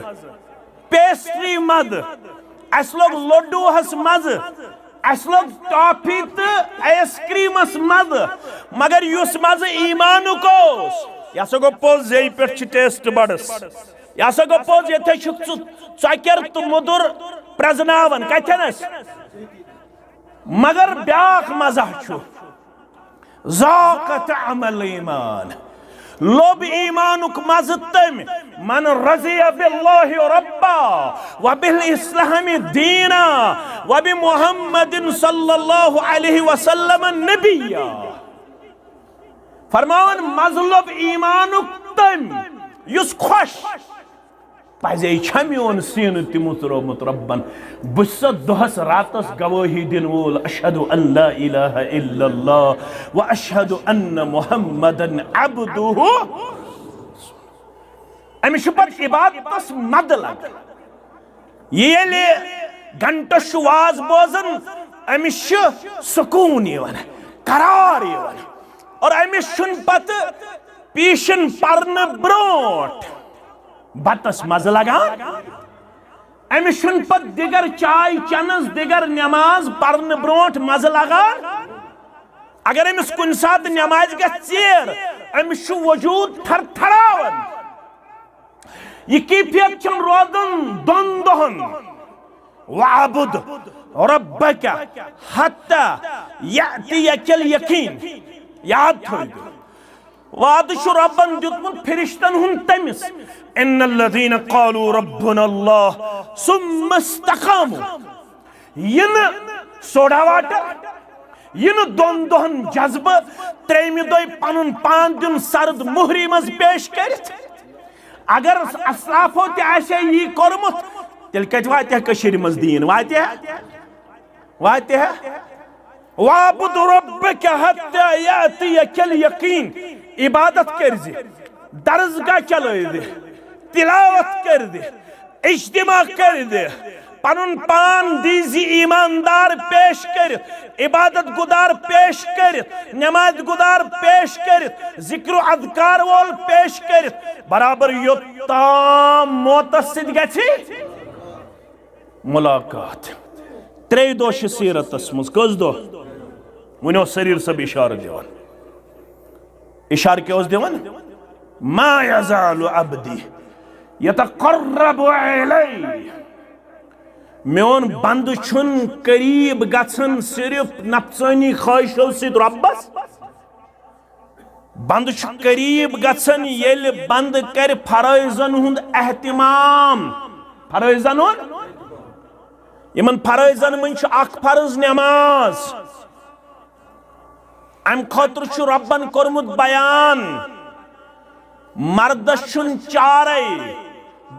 پیسٹری مزٕ، اسہِ لوٚگ لڈوہس مزٕ، اسہِ لوٚگ ٹافی تہٕ آیس کریمس مزٕ، مگر یُس مزٕ ایمانُک اوس، یہِ ہسا گوٚو پوٚز، یہِ پٮ۪ٹھ چھِ ٹیسٹ بڈس، یہِ ہسا گوٚو پوٚز، ییٚتہِ چھُکھ ژٕ ژۄکیر تہٕ مُدُر پرزناوان، کتھٮ۪نس؟ مگر بیاکھ مزہ چھُ، ذاق طعم الایمان، لوٚب ایمانُک مزٕ تٔمۍ، من رضی باللہ ربا و بالاسلام دینا و بمحمد صلی اللہ علیہ وسلم نبیا۔ فرماوان، مزٕ لوٚب ایمانُک تٔمۍ، یُس خۄش پزے چھا میون سینہٕ تہِ مُژرومُت رۄبن؟ بہٕ چھُسا دۄہس راتس گوٲہی دِنہٕ وول، اشہد ان لا الہ الا اللہ و اشہد ان محمدن عبدہ۔ أمِس چھُ پتہٕ عبادتس مزٕ لگان۔ ییٚلہِ گھنٹس چھُ واز بوزان، أمِس چھُ سکوٗن یِوان، قرار یِوان، اور أمِس چھُنہٕ پتہٕ پیشن پرنہٕ برونٹھ بتس مزٕ لگان۔ أمِس چھُنہٕ پتہٕ دِگر چاے چٮ۪نس، دِگر نماز پرنہٕ برونٹھ مزٕ لگان۔ اگر أمِس کُنہِ ساتہٕ نمازِ گژھِ ژیر، أمِس چھُ وجود تھر تھراوان۔ یہِ کیفیت چھم روزان دۄن دۄہن۔ وَاعْبُدْ رَبَّكَ حَتَّى يَأْتِيَكَ الْيَقِينُ۔ یاد تھٲوِو، وعدٕ چھُ رۄبن دیُتمُت فرشتن ہُنٛد تٔمِس، إِنَّ الَّذِينَ قَالُوا رَبُّنَا اللَّهُ ثُمَّ اسْتَقَامُوا۔ یہِ نہٕ سوڈا واٹر، یہِ نہٕ دۄن دۄہن جذبہٕ، ترٛیٚیمہِ دۄہہِ پنُن پان دیُن سرد مُہری منٛز پیش کٔرِتھ۔ اگر اسلافو تہِ آسہِ ہے یی کوٚرمُت، تیٚلہِ کتہِ واتہِ ہا کٔشیٖرِ منٛز دیٖن؟ واتہِ ہا؟ واتہِ ہا؟ وَاعْبُدْ رَبَّكَ حَتَّى يَأْتِيَكَ الْيَقِينُ۔ عبادت کٔرزِ، درسگاہ چلٲوزِ، تلاوت کٔرزِ، اجتماع کٔرزِ، پنُن پان دیزِ ایماندار پیش کٔرِتھ، عبادت گُزار پیش کٔرِتھ، نماز گُزار پیش کٔرِتھ، ذکر و اذکار وول پیش کٔرِتھ، برابر یوٚتام موتس سۭتۍ گژھِ ملاقات۔ ترٛیٚیہِ دۄہ چھِ سیرتس منٛز۔ کٔژ دۄہ؟ وۄنۍ اوس سریٖر صٲب اشارٕ دِوان۔ اشارٕ کیٛاہ اوس دِوان؟ ما یزال عبدی یتقرب الی، میون بندٕ چھُن قریب گژھان صرف نفسانی خواہشو سۭتۍ رۄبس۔ بندٕ چھُ قریب گژھان ییٚلہِ بندٕ کرِ فرٲیضن ہُنٛد اہتمام۔ فرٲیضن ہُنٛد، یِمن فرٲیضن منٛز چھُ اکھ فرض نماز۔ امہِ خٲطرٕ چھُ رۄبن کوٚرمُت بیان، مردس چھُن چارے،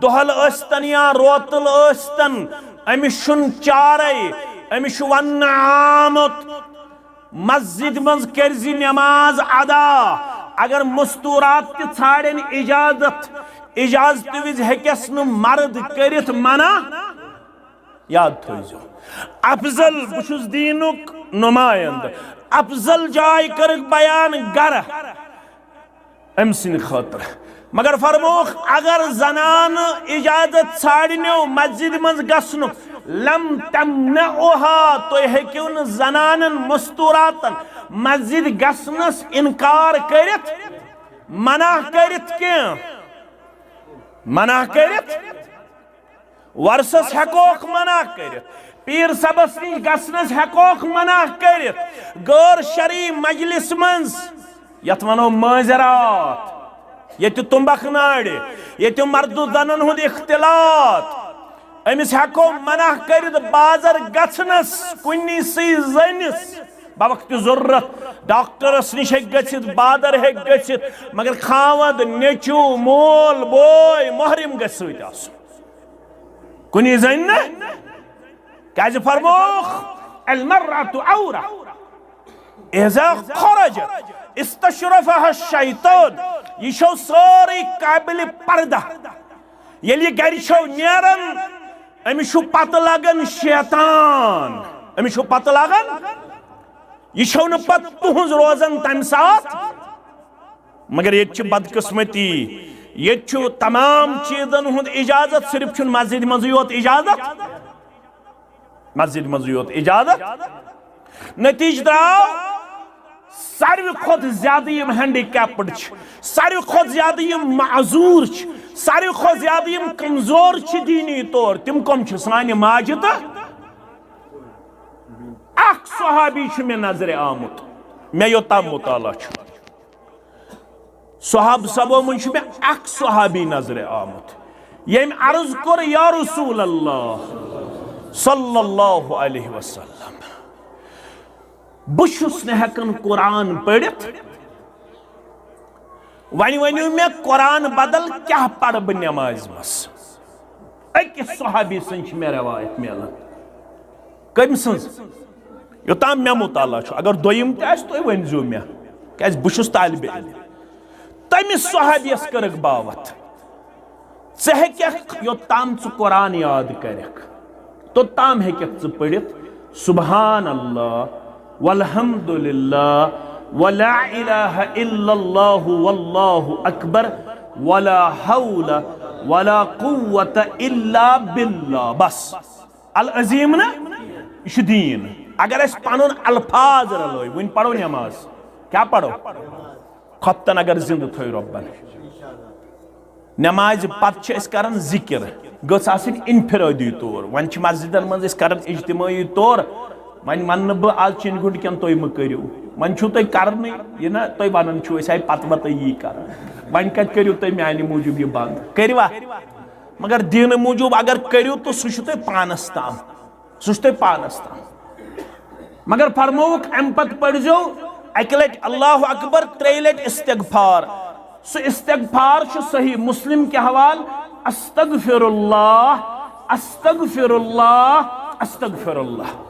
دۄہل ٲسۍتن یا روتل ٲسۍتن، أمِس چھُن چارے، أمِس چھُ وننہٕ آمُت، مسجد منٛز کٔرزِ نماز ادا۔ اگر مستورات تہِ ژھانڈن اجازت، اجازتہٕ وِزِ ہیٚکٮ۪س نہٕ مرد کٔرِتھ منع۔ یاد تھٲیزیو، افضل، بہٕ چھُس دیٖنُک نُمایندٕ، افضل جاے کٔرٕکھ بیان گرٕ أمۍ سٕنٛدِ خٲطرٕ۔ مگر فرمووُکھ، اگر زنانہٕ اجازت ژھانڈنیو مسجد منٛز گژھنُک، لم تمنعوها، تُہۍ ہیٚکِو نہٕ زنانن مستوراتن مسجد گژھنس انکار کٔرِتھ، منع کٔرِتھ کینٛہہ، منع کٔرِتھ۔ وۄرسس ہیٚکوکھ منع کٔرِتھ، پیٖر صٲبس نِش گژھنس ہیٚکوکھ منع کٔرِتھ، غٲر شرعی مجلس منٛز، یتھ ونو مٲنزِ راتھ، ییٚتہِ تُمبکھ نارِ، ییٚتہِ مرد و زنن ہُنٛد اختلاط، أمِس ہیٚکو منع کٔرِتھ بازر گژھنس کُنہِ سٕے زٔنِس۔ بوقت ضرورت ڈاکٹرس نِش ہیٚکہِ گٔژھِتھ، بازر ہیٚکہِ گٔژھِتھ، مگر خاوند، نیٚچو، مول، بوے، محرم گژھِ سۭتۍ آسُن۔ کُنی زٔنۍ نہٕ۔ کیازِ فرمووُکھ، المرأة عورة اذا خرجت استشرفها الشیطان، یہِ چھو سٲرٕے قابل پردہ۔ ییٚلہِ یہِ گرِ چھو نیران، أمِس چھُ پتہٕ لگان شیطان، أمِس چھُ پتہٕ لگان، یہِ چھو نہٕ پتہٕ تُہنٛز روزان تمہِ ساتہٕ۔ مگر ییٚتہِ چھِ بدقسمتی، ییٚتہِ چھُ تمام چیٖزن ہُنٛد اجازت، صرف چھُنہٕ مسجدِ منٛزٕے یوت اجازت، مسجدِ منٛزٕے یوت اجازت۔ نتیجہٕ درٛاو، ساروی کھۄتہٕ زیادٕ یِم ہینڈی کیپڈ چھِ، ساروی کھۄتہٕ زیادٕ یِم معذور چھِ، ساروی کھۄتہٕ زیادٕ یِم کمزور چھِ دیٖنی طور، تِم کم چھِ؟ سانہِ ماجہِ تہٕ اکھ صحابی چھُ مےٚ نظرِ آمُت، مےٚ یوٚتام مطالعہ چھُ۔ صحابہٕ صٲبو منٛز چھُ مےٚ اکھ صحابی نظرِ آمُت، ییٚمۍ عرض کوٚر، یا رسول اللہ صلی اللہ علیہ وسلم، بہٕ چھُس نہٕ ہٮ۪کان قرآن پٔرِتھ، وۄنۍ ؤنِو مےٚ قرآن بدل کیٛاہ پرٕ بہٕ نٮ۪مازِ منٛز؟ أکِس صحابی سٕنٛز چھِ مےٚ رِوایت میلان۔ کٔمۍ سٕنٛز؟ یوٚتام مےٚ مطالعہ چھُ، اگر دوٚیِم تہِ آسہِ، تُہۍ ؤنۍزیو مےٚ، کیٛازِ بہٕ چھُس طالبہِ علم۔ تٔمِس صحابیَس کٔرٕکھ باوَتھ، ژٕ ہیٚکَکھ یوٚتام ژٕ قرآن یاد کَرَکھ، توٚتام ہیٚکَکھ ژٕ پٔرِتھ، سبحان اللہ، والحمد للہ، ولا الہ الا اللہ، واللہ اکبر، ولا حول ولا قوت الا باللہ۔ بس۔ العظیم نہ، یہِ چھُ دیٖن۔ اگر أسۍ پنُن الفاظ رلٲوۍ، وۄنۍ پرو نماز۔ کیٛاہ پرو؟ خۄفتن اگر زندٕ تھٲوۍ رۄبن۔ نمازِ پتہٕ چھِ أسۍ کران ذکر، گٔژھ آسٕنۍ انفرٲدی طور۔ وۄنۍ چھِ مسجدن منٛز أسۍ کران اجتمٲعی طور۔ وۄنۍ ونہٕ نہٕ بہٕ آز چِنہِ گُنڈ کٮ۪ن تُہۍ مہٕ کٔرِو، وۄنۍ چھُو تُہۍ کرنٕے، یہِ نہ تُہۍ ونان چھِو أسۍ آیہِ پتہٕ وتہٕ یی کران۔ وۄنۍ کتہِ کٔرِو تُہۍ میانہِ موٗجوٗب یہِ بند؟ کٔرِوا؟ مگر دیٖنہٕ موٗجوٗب اگر کٔرِو تہٕ سُہ چھُ تۄہہِ پانس تام، سُہ چھُ تۄہہِ پانس تام۔ مگر فرمووُکھ امہِ پتہٕ پٔرزیو اکہِ لٹہِ اللہ اکبر، ترٛیٚیہِ لٹہِ استغفار۔ سُہ استغفار چھُ صحیح مسلم کہِ حوالہٕ، استغفر اللہ، استغفر اللہ، استغفر اللہ۔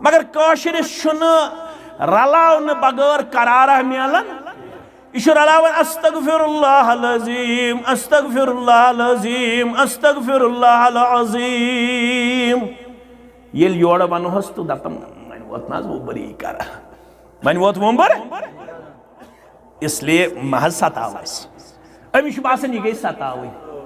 مگر کٲشرِس چھُنہٕ رلاونہٕ بغٲر قرارہ میلان۔ یہِ چھُ رلاوان، استغفر اللہ العظیم، استغفر اللہ العظیم، استغفر اللہ العظیم۔ ییٚلہِ یورٕ ونہوس تہٕ دپان، وۄنۍ ووت نہ حظ وۄنۍ بٔری کران، وۄنۍ ووت وۄمبر۔ اس لیے مہ حظ ستاو اسہِ۔ أمِس چھُ باسان، یہِ گٔے ستاوٕنۍ۔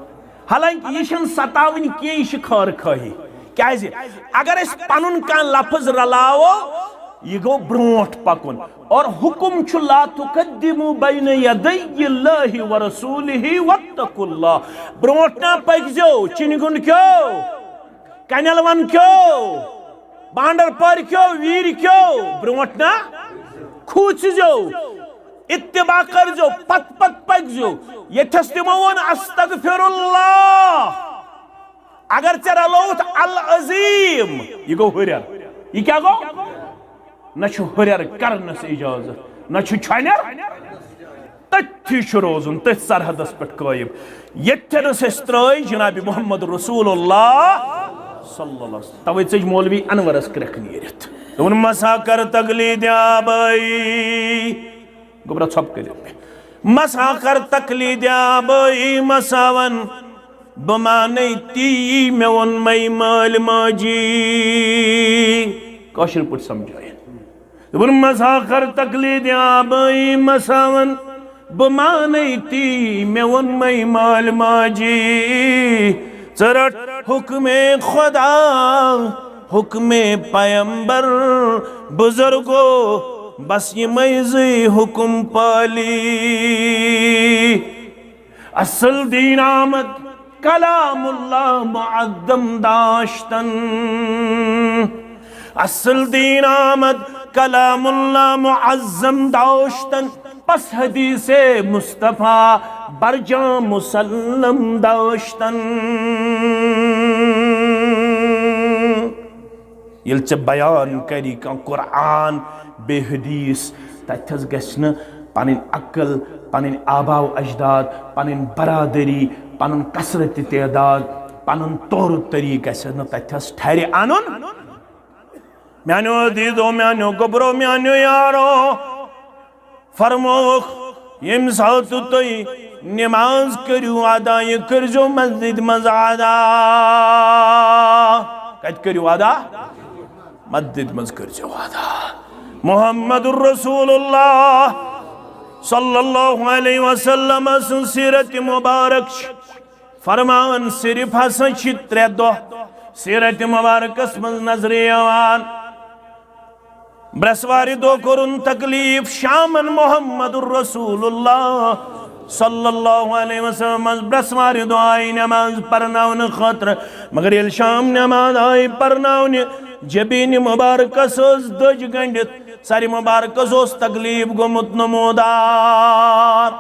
حالانکہ یہِ چھَنہٕ ستاوٕنۍ کینٛہہ، یہِ چھِ خٲر خٲہی۔ کیازِ؟ اگر أسۍ پنُن کانٛہہ لفظ رلاوو، یہِ گوٚو برونٛٹھ پکُن۔ اور حکم چھُ، لا تقدموا بین یدی اللہ ورسولہ واتقوا اللہ۔ برونٛٹھ نا پٔکزیو، چِنہِ گُنٛڈ کیو، کنٮ۪ل ون کیو، بانڈر پور کیو، ویر کیو، برونٛٹھ نا کھوٗژزیو، اتباع کرزیو، پت پت پٔکزیو۔ ییٚتھس تِمو ووٚن، استغفر اللہ۔ اگر ژےٚ رلووُتھ العظیم، یہِ گوٚو ہُرٮ۪ر۔ یہِ کیٛاہ گوٚو؟ نہ چھُ ہُرٮ۪ر کرنس اجازت، نہ چھُ چھۄنٮ۪ر۔ تٔتھی چھُ روزُن، تٔتھۍ سرحدس پٮ۪ٹھ قٲیِم۔ ییٚتھٮ۪نس اَسہِ ترٛٲے جناب محمد رسول اللہ صلی اللہ علیہ وسلم۔ توے ژٔج مولوی انورس کرٛٮ۪کھ نیٖرِتھ۔ دوٚپُن، مسا کر تقلید آبائی۔ گوٚبرا، ژھۄپہٕ کٔرِو۔ مسا کر تقلید آبائی، مسا ون بہٕ مانے تی مےٚ ووٚن مے مٲلۍ ماجی۔ کٲشِر پٲٹھۍ سمجھٲیِن۔ دوٚپُن، مسا کر تقلید آبائی، مسا ون بہٕ مانے تی مےٚ ووٚن مے مٲلۍ ماجی۔ ژٕ رٹ حکم خدا، حکم پیمبر، بزرگو، بس یِمے زٕے حکم پالی۔ اصل دین آمد کلام اللہ معظم داشتن۔ اصل دین آمد کلام اللہ معظم داشتن۔ پس حدیث مصطفیٰ برجام مسلم داشتن۔ ییٚلہِ ژےٚ بیان کری کانٛہہ قرآن بیٚیہِ حدیث، تتہِ حظ گژھِ نہٕ پنٕنۍ عقل، پنٕنۍ آبا و اجداد، پنٕنۍ برادری، پنُن کثرت تعداد، پنُن طور طریقہٕ گژھِ نہٕ تتہِ حظ ٹھرِ انُن۔ میانیو عزیزو، میانیو گوبرو، میانیو یارو، فرمووُکھ، ییٚمہِ ساتہٕ تُہۍ نماز کٔرِو ادا، یہِ کٔرزیو مسجد منٛز ادا۔ کتہِ کٔرِو ادا؟ مسجد منٛز کٔرزیو ادا۔ محمد رسول اللہ صلی اللہ علیہ وسلم سٕنٛز سیرت مبارک چھِ فرمان، صرف ہسا چھِ ترٛےٚ دۄہ سیرت مبارکس منٛز نظرِ یِوان۔ برسوارِ دۄہ کوٚرُن تکلیف شامن محمد رسول اللہ صلی اللہ علیہ وسلم منٛز برسوارِ دۄہ آیہِ نماز پرناونہٕ خٲطرٕ، مگر ییٚلہِ شام نماز آیہِ پرناونہٕ، جبیٖن مبارکس ٲس دٔج گنڈِتھ، سرِ مبارکس اوس تکلیف گوٚمُت نمودار۔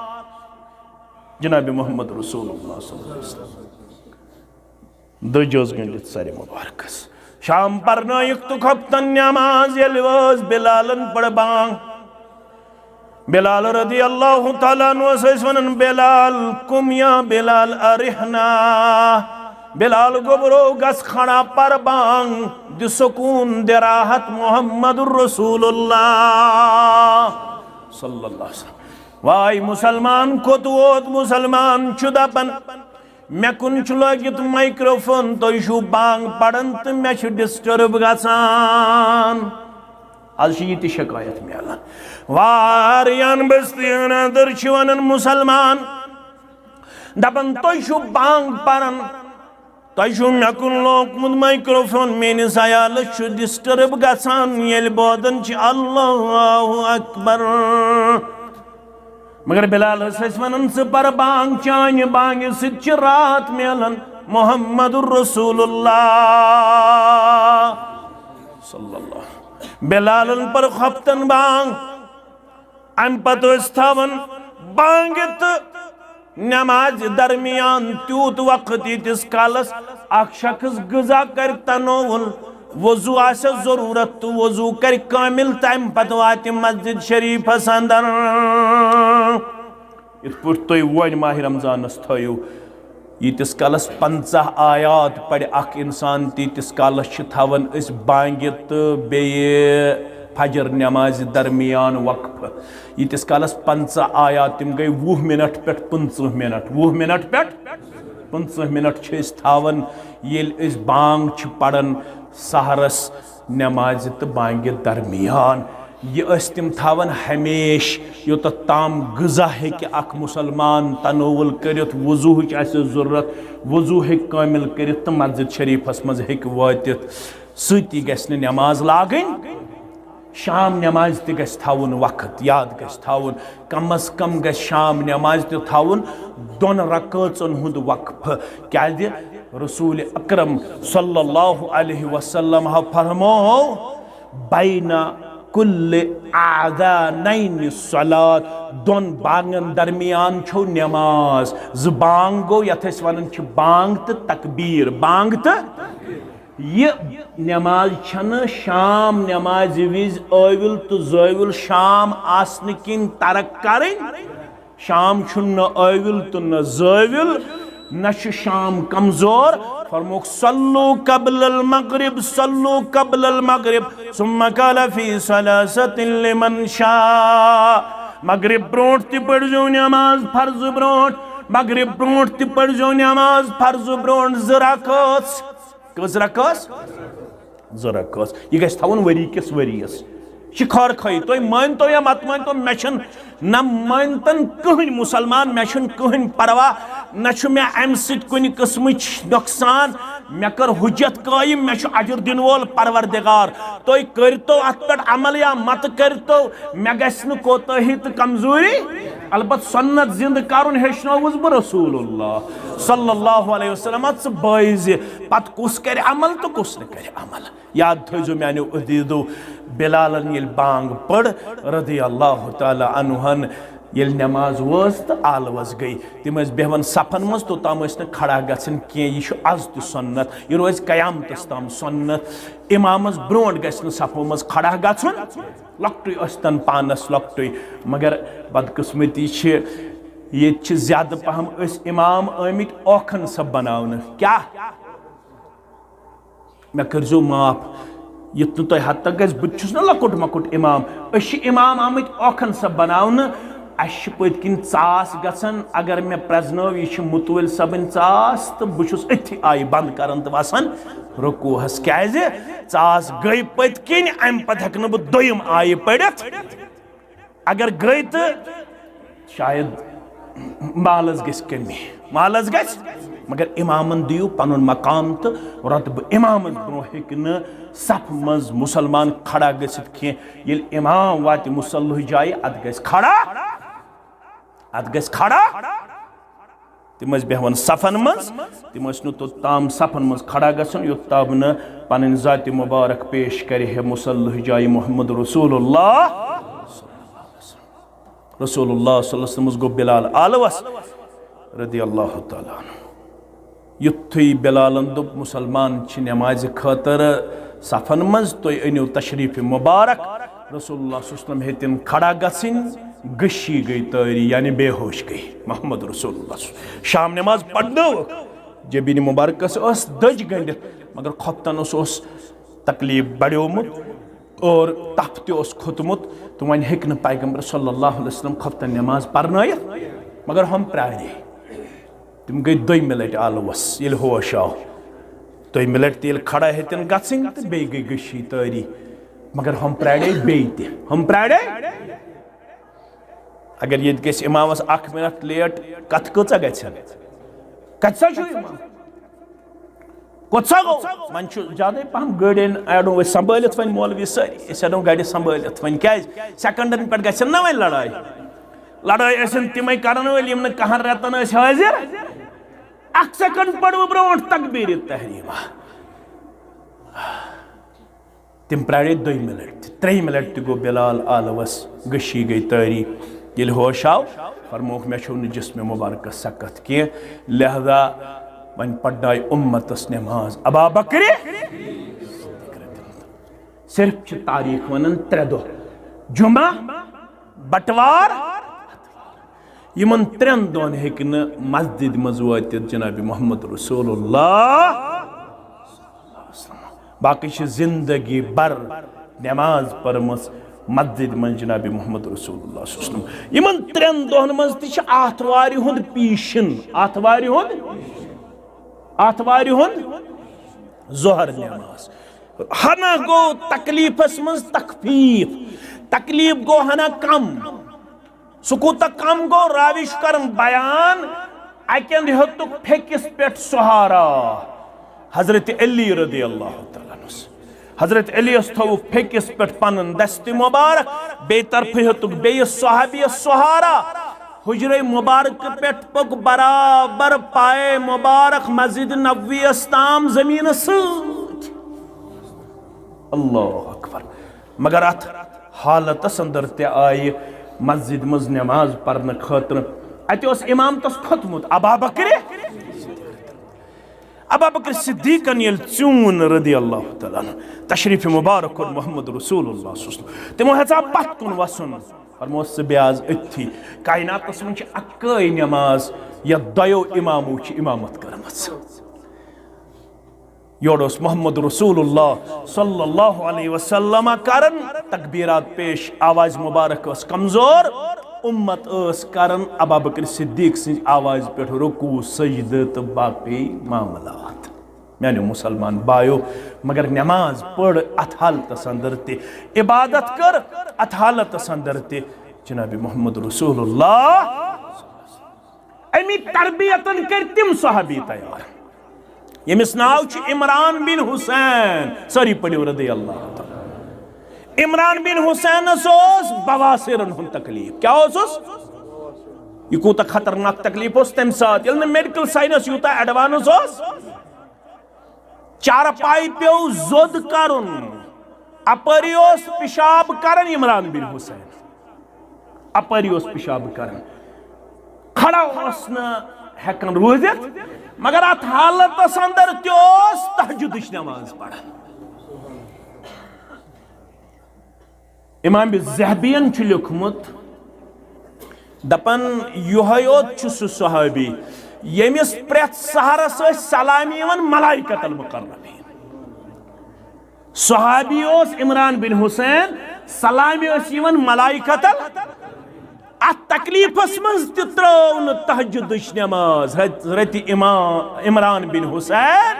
جناب محمد رسول اللہ صلی اللہ علیہ وسلم۔ دٔج ٲس گٔنڈِتھ سرِ مبارکس۔ شام پرنٲیِکھ تہٕ کھۄپتن نماز، ییٚلہِ وٲژ بلالن پٔر بانگ۔ بلال رضی اللہ تعالیٰ عنہ ٲسۍ ونان، بلال، قم یا بلال، ارحنا۔ بلال گوٚبرو، گژھ کھڑا، پر بانگ، دِ سکون، دِ راحت محمد رسول اللہ صلی اللہ علیہ وسلم۔ واے مسلمان کوٚت ووت؟ مسلمان چھُ دپان، مےٚ کُن چھُ لٲگِتھ مایکروفون، تُہۍ چھِو بانگ پران تہٕ مےٚ چھُ ڈسٹرب گژھان۔ از چھِ یہِ تہِ شکایت میلان۔ واریاہن بستین اندر چھِ ونان مسلمان، دپان، تُہۍ چھِو بانگ پران، تۄہہِ چھُو مےٚ کُن لوکمُت مایکروفون، میٲنِس عیالس چھُ ڈسٹرب گژھان ییٚلہِ بوزان چھِ اللہ اکبر۔ مگر بلال ٲسۍ اَسہِ وَنان، ژٕ پَر بانگ، چانہِ بانگہِ سۭتۍ چھِ راتھ میلان محمد رسول اللہ صلی اللہ۔ بلالن پٔر خۄفتن بانگ، اَمہِ پتہٕ ٲسۍ تھاوان بانگہِ تہٕ نمازِ درمیان تیوٗت وقت، ییٖتِس کالس اکھ شخص غذا کرِ تناول، وضو آسٮ۪س ضروٗرت تہٕ وضو کرِ کٲمِل، تَمہِ پتہٕ واتہِ مسجد شریفس اندر۔ یِتھ پٲٹھۍ تُہۍ وۄنۍ ماہِ رمضانس تھٲیِو، ییٖتِس کالس پنٛژاہ آیات پرِ اکھ انسان، تیٖتِس کالس چھِ تھاوان أسۍ بانگہِ تہٕ بیٚیہِ فجر نمازِ درمیان وقفہٕ۔ ییٖتِس کالس پنٛژاہ آیات، تِم گٔے وُہ منٹ پٮ۪ٹھ پٕنٛژٕہ منٹ، وُہ منٹ پٮ۪ٹھ پٕنٛژٕہ منٹ چھِ أسۍ تھاوان، ییٚلہِ أسۍ بانگ چھِ پران سحرس نمازِ تہٕ بانگہِ درمیان۔ یہِ ٲسۍ تِم تھاوان ہمیشہِ، یوٚتتھ تام غذا ہیٚکہِ اکھ مسلمان تناول کٔرِتھ، وضوہٕچ آسٮ۪س ضروٗرت، وضو ہیٚکہِ کٲمِل کٔرِتھ تہٕ مسجد شریفس منٛز ہیٚکہِ وٲتِتھ۔ سۭتی گژھِ نہٕ نماز لاگٕنۍ۔ شام نماز تہِ گژھِ تھاوُن وقت، یاد گژھِ تھاوُن، کم از کم گژھِ شام نماز تہِ تھاوُن دۄن رکٲژن ہُنٛد وقفہٕ۔ کیازِ؟ رسول اکرم صلی اللہ علیہ وسلم ہا فرمو، "بین کل اذانین صلات"، دۄن بانگن درمیان چھو نماز۔ زٕ بانگ گوٚو، یتھ أسۍ ونان چھِ بانگ تہٕ تکبیر، بانگ تہٕ یہِ نماز چھنہٕ شام نمازِ وِزِ ٲوِل تہٕ زٲوِل شام آسنہٕ کِنۍ ترک کرٕنۍ۔ شام چھُنہٕ نہ ٲوِل تہٕ نہ زٲوِل، نہ چھُ شام کمزور۔ فرمووُکھ، "صلوا قبل المغرب، صلوا قبل المغرب، ثم قال فی ثلاثة لمن شاء"۔ مغرب برونٹھ تہِ پٔرزیو نماز فرض برونٹھ، مغرب برونٹھ تہِ پٔرزیو نماز فرض برونٹھ زٕ رکٲژ۔ کٔژ رکٲژ؟ زٕ رکٲژ۔ یہِ گژھِ تھاوُن ؤری کِس ؤریَس۔ یہِ چھِ خٲر خٲہی۔ تُہۍ مٲنتو یا مت مٲنتو، مےٚ چھُنہٕ، نہ مٲنتن کٕہٕنۍ مُسلمان، مےٚ چھُنہٕ کٕہٕنۍ پرواہ، نہ چھُ مےٚ اَمہِ سۭتۍ کُنہِ قٕسمٕچ نۄقصان۔ مےٚ کٔر حُجت قٲیِم، مےٚ چھُ اجر دِنہٕ وول پروردگار۔ تُہۍ کٔرتو اَتھ پٮ۪ٹھ عمل یا مت کٔرتو، مےٚ گژھِ نہٕ کوتٲہی تہٕ کمزوری۔ البتہ سنت زندٕ کرُن ہیٚچھنووُس بہٕ رسول اللہ صلی اللہ علیہ وسلم۔ ژٕ بٲیزِ، پتہٕ کُس کرِ عمل تہٕ کُس نہٕ کرِ عمل۔ یاد تھٲیزیو میانیو عزیزو، بلالن ییٚلہِ بانگ پٔر رضی اللہ تعالیٰ عنہن، ییٚلہِ نماز وٲژ تہٕ آلوس گٔے، تِم ٲسۍ بیہوان صفن منٛز، توٚتام ٲسۍ نہٕ کھڑا گژھان کینٛہہ۔ یہِ چھُ از تہِ سنت، یہِ روزِ قیامتس تام سنت۔ امامس برونٹھ گژھِ نہٕ صفو منٛز کھڑا گژھُن، لۄکٹُے ٲسۍتن پانس لۄکٹُے۔ مگر بدقسمتی چھِ، ییٚتہِ چھِ زیادٕ پہم أسۍ امام آمٕتۍ اوکھن سب بناونہٕ۔ کیٛاہ؟ مےٚ کٔرزیو معاف، یُتھ نہٕ تۄہہِ حد تک گژھِ، بہٕ تہِ چھُس نہ لۄکُٹ مۄکُٹ امام۔ أسۍ چھِ امام آمٕتۍ اوکھن سب بناونہٕ۔ اَسہِ چھِ پٔتۍ کِنۍ ژاس گژھان، اگر مےٚ پرٛزنٲو، یہِ چھِ مُتوٲلۍ صٲبٕنۍ ژاس، تہٕ بہٕ چھُس أتھی آیہِ بنٛد کران تہٕ وَسان رکوٗعس۔ کیٛازِ؟ ژاس گٔے پٔتۍ کِنۍ، اَمہِ پتہٕ ہٮ۪کہٕ نہٕ بہٕ دوٚیِم آیہِ پٔرِتھ۔ اگر گٔے تہٕ شاید مالس گژھِ کمی، مالس گژھِ، مگر امامن دِیِو پنُن مقام تہٕ رۄتبہٕ۔ امامس برونٛہہ ہیٚکہِ نہٕ صف منٛز مُسلمان کھڑا گٔژھِتھ کینٛہہ۔ ییٚلہِ امام واتہِ مُصلح جایہِ، اتھ گژھِ کھڑا، اتھ گژھِ کھڑا۔ تِم ٲسۍ بیہوان صفن منٛز، تِم ٲسۍ نہٕ توٚتام صفن منٛز کھڑا گژھُن، یوٚت تام نہٕ پنٕنۍ ذاتِ مبارک پیش کرِ ہے مُصلح جایہِ محمد رسول اللہ۔ رسول اللہ صلی اللہ علیہ وسلمس گوٚو بلال آلوس رضی اللہ تعالیٰ عنہ۔ یُتھُے بلالن دوٚپ، "مُسلمان چھِ نمازِ خٲطرٕ صفن منٛز، تُہۍ أنِو تشریف مبارک"، رسول اللہ صلی اللہ علیہ وسلم ہیٚتِن کھڑا گژھٕنۍ، غشی گٔے تٲری، یعنی بے ہوش گٔے۔ محمد رسول اللہ صلی اللہ علیہ وسلم شام نماز پرنٲوٕکھ، جبین مبارکس ٲس دٔج گٔنڈِتھ، مگر خۄفتن اوس، اوس تکلیف بڑیومُت اور تپھ تہِ اوس کھوٚتمُت، تہٕ وۄنۍ ہیٚکہِ نہٕ پیغمبر صلی اللہ علیہ وسلم خۄفتن نماز پرنٲیِتھ، مگر ہم پرٛارے۔ تِم گٔے دوٚیمہِ لٹہِ آلوس، ییٚلہِ ہوش آو۔ دوٚیمہِ لٹہِ تہِ ییٚلہِ کھڑا ہیٚتِن گژھٕنۍ تہٕ بیٚیہِ گٔے غشی تٲری، مگر ہم پرٛارے بیٚیہِ تہِ، ہم پرٛارے۔ اگر ییٚتہِ گژھِ امامس اکھ منٹ لیٹ، کتھ کۭژاہ گژھِ؟ کتہِ سا چھُ امام؟ کوٚت سا گوٚو؟ وۄنۍ چھُ زیادَے پَہَم گٲڑٮ۪ن اَڑو أسۍ سنبھٲلِتھ وۄنۍ مولوی سٲری، أسۍ اَڑو گاڑِ سنبھٲلِتھ وۄنۍ۔ کیٛازِ؟ سیکنڈن پٮ۪ٹھ گژھن نہ وۄنۍ لڑٲے۔ لڑٲے ٲسِن تِمے کرن وٲلۍ یِم نہٕ کہن رٮ۪تن ٲسۍ حٲضِر۔ اکھ سیکنڈ پٔرِو برونٛٹھ تکبیٖرِ تحریٖمہ۔ تِم پرٛارے دوٚیمہِ لٹہِ تہِ، ترٛیٚیِمہِ لٹہِ تہِ گوٚو بلال آلوس، غشی گٔے تٲری۔ ییٚلہِ ہوش آو، فرمووُکھ، "مےٚ چھُو نہٕ جسمِ مبارکس سکت کینٛہہ، لہذا وۄنۍ پرنایہِ اُمتس نماز ابا بکرِ۔" صرف چھِ تاریخ ونان ترٛےٚ دۄہ، جمعہ، بٹوار، یِمن ترٛٮ۪ن دۄہن ہیٚکہِ نہٕ مسجد منٛز وٲتِتھ جناب محمد رسول اللہ۔ باقٕے چھِ زندگی بھر نماز پٔرمٕژ مسجد منٛز جناب محمد رسول اللہ صلی اللہ علیہ وسلم۔ یِمن ترٛٮ۪ن دۄہن منٛز تہِ چھِ آتھوارِ ہُنٛد پیٖشن، آتھوارِ ہُنٛد، آتھوارِ ہُنٛد ظہر نماز۔ ہنا گوٚو تکلیفس منٛز تخفیف، تکلیف گوٚو ہنا کم۔ سُہ کوٗتاہ کم گوٚو، راوی چھُ کران بیان، اَکہِ اندٕ ہیوٚتُکھ پھیٚکِس پٮ۪ٹھ سہارا، حضرت علی رضی اللہ تعالیٰ عنہ۔ حضرت علیس تھووُکھ پھیٚکِس پٮ۪ٹھ پنُن دستِ مبارک، بیٚیہِ طرفہٕ ہیوٚتُکھ بیٚیِس صحابیَس سہارا۔ حجرے مبارکہٕ پٮ۪ٹھ پوٚک برابر پایے مبارک مسجد نبویَس تام زمینہٕ سۭتۍ۔ اللہ اکبر۔ مگر اتھ حالتس اندر تہِ آیہِ مسجد منٛز نماز پرنہٕ خٲطرٕ۔ اتہِ اوس امامتس کھوٚتمُت ابابکرِ۔ ابابکر صدیقن ییٚلہِ ژیوٗن رضی اللہ تعالیٰ عنہ، تشریف مبارک کوٚر محمد رسول اللہ صلی اللہ علیہ وسلم، تِمو ہیژاو پتھ کُن وسُن۔ فرموس، "ژٕ بیٚہہ آز أتھی۔ کائناتس منٛز چھِ اکٲے نماز، یتھ دۄیو امامو چھِ امامت کٔرمٕژ۔" یورٕ اوس محمد رسول اللہ صلی اللہ علیہ وسلم کران تکبیرات پیش، آواز مبارک ٲس کمزور، امت ٲس کران ابابکر صدیق سٕنٛزِ آوازِ پٮ۪ٹھ رکوع، سجدٕ تہٕ باقی معاملات۔ میانیو مسلمان بایو، مگر نماز پٔر اتھ حالتس اندر تہِ، عبادت کٔر اتھ حالتس اندر تہِ۔ جناب محمد رسول اللہ امی تربیتن کٔرۍ تِم صحابی تیار، ییٚمِس ناو چھُ عمران بن حسین۔ سٲری پٔرِو رضی اللہ تعالیٰ۔ عمران بن حسینس اوس بواسیرن ہُنٛد تکلیف۔ کیٛاہ اوسُس؟ یہِ کوٗتاہ خطرناک تکلیف اوس تمہِ ساتہٕ، ییٚلہِ نہٕ میڈیکل ساینس یوٗتاہ ایڈوانس اوس۔ چارپایہِ پیوٚو زوٚد کرُن۔ اپٲری اوس پِشاب کران عمران بن حسین۔ اپٲری اوس پِشاب کران۔ کھڑا اوس نہٕ ہٮ۪کان روٗزِتھ، مگر اتھ حالتس اندر تہِ اوس تہجدٕچ نماز پران۔ امام ذہبین چھُ لیوٚکھمُت، دپان، یِہوٚے یوت چھُ سُہ صحابی ییٚمِس پرٛٮ۪تھ سحرس ٲسۍ سلامہِ یِوان ملائکۃ المقربین۔ صحابی اوس عمران بن حسین، سلامہِ ٲسۍ یِوان ملائکۃ ال-، اتھ تکلیفس منٛز تہِ ترٲو نہٕ تہجدٕچ نماز حضرت امام عمران بن حسین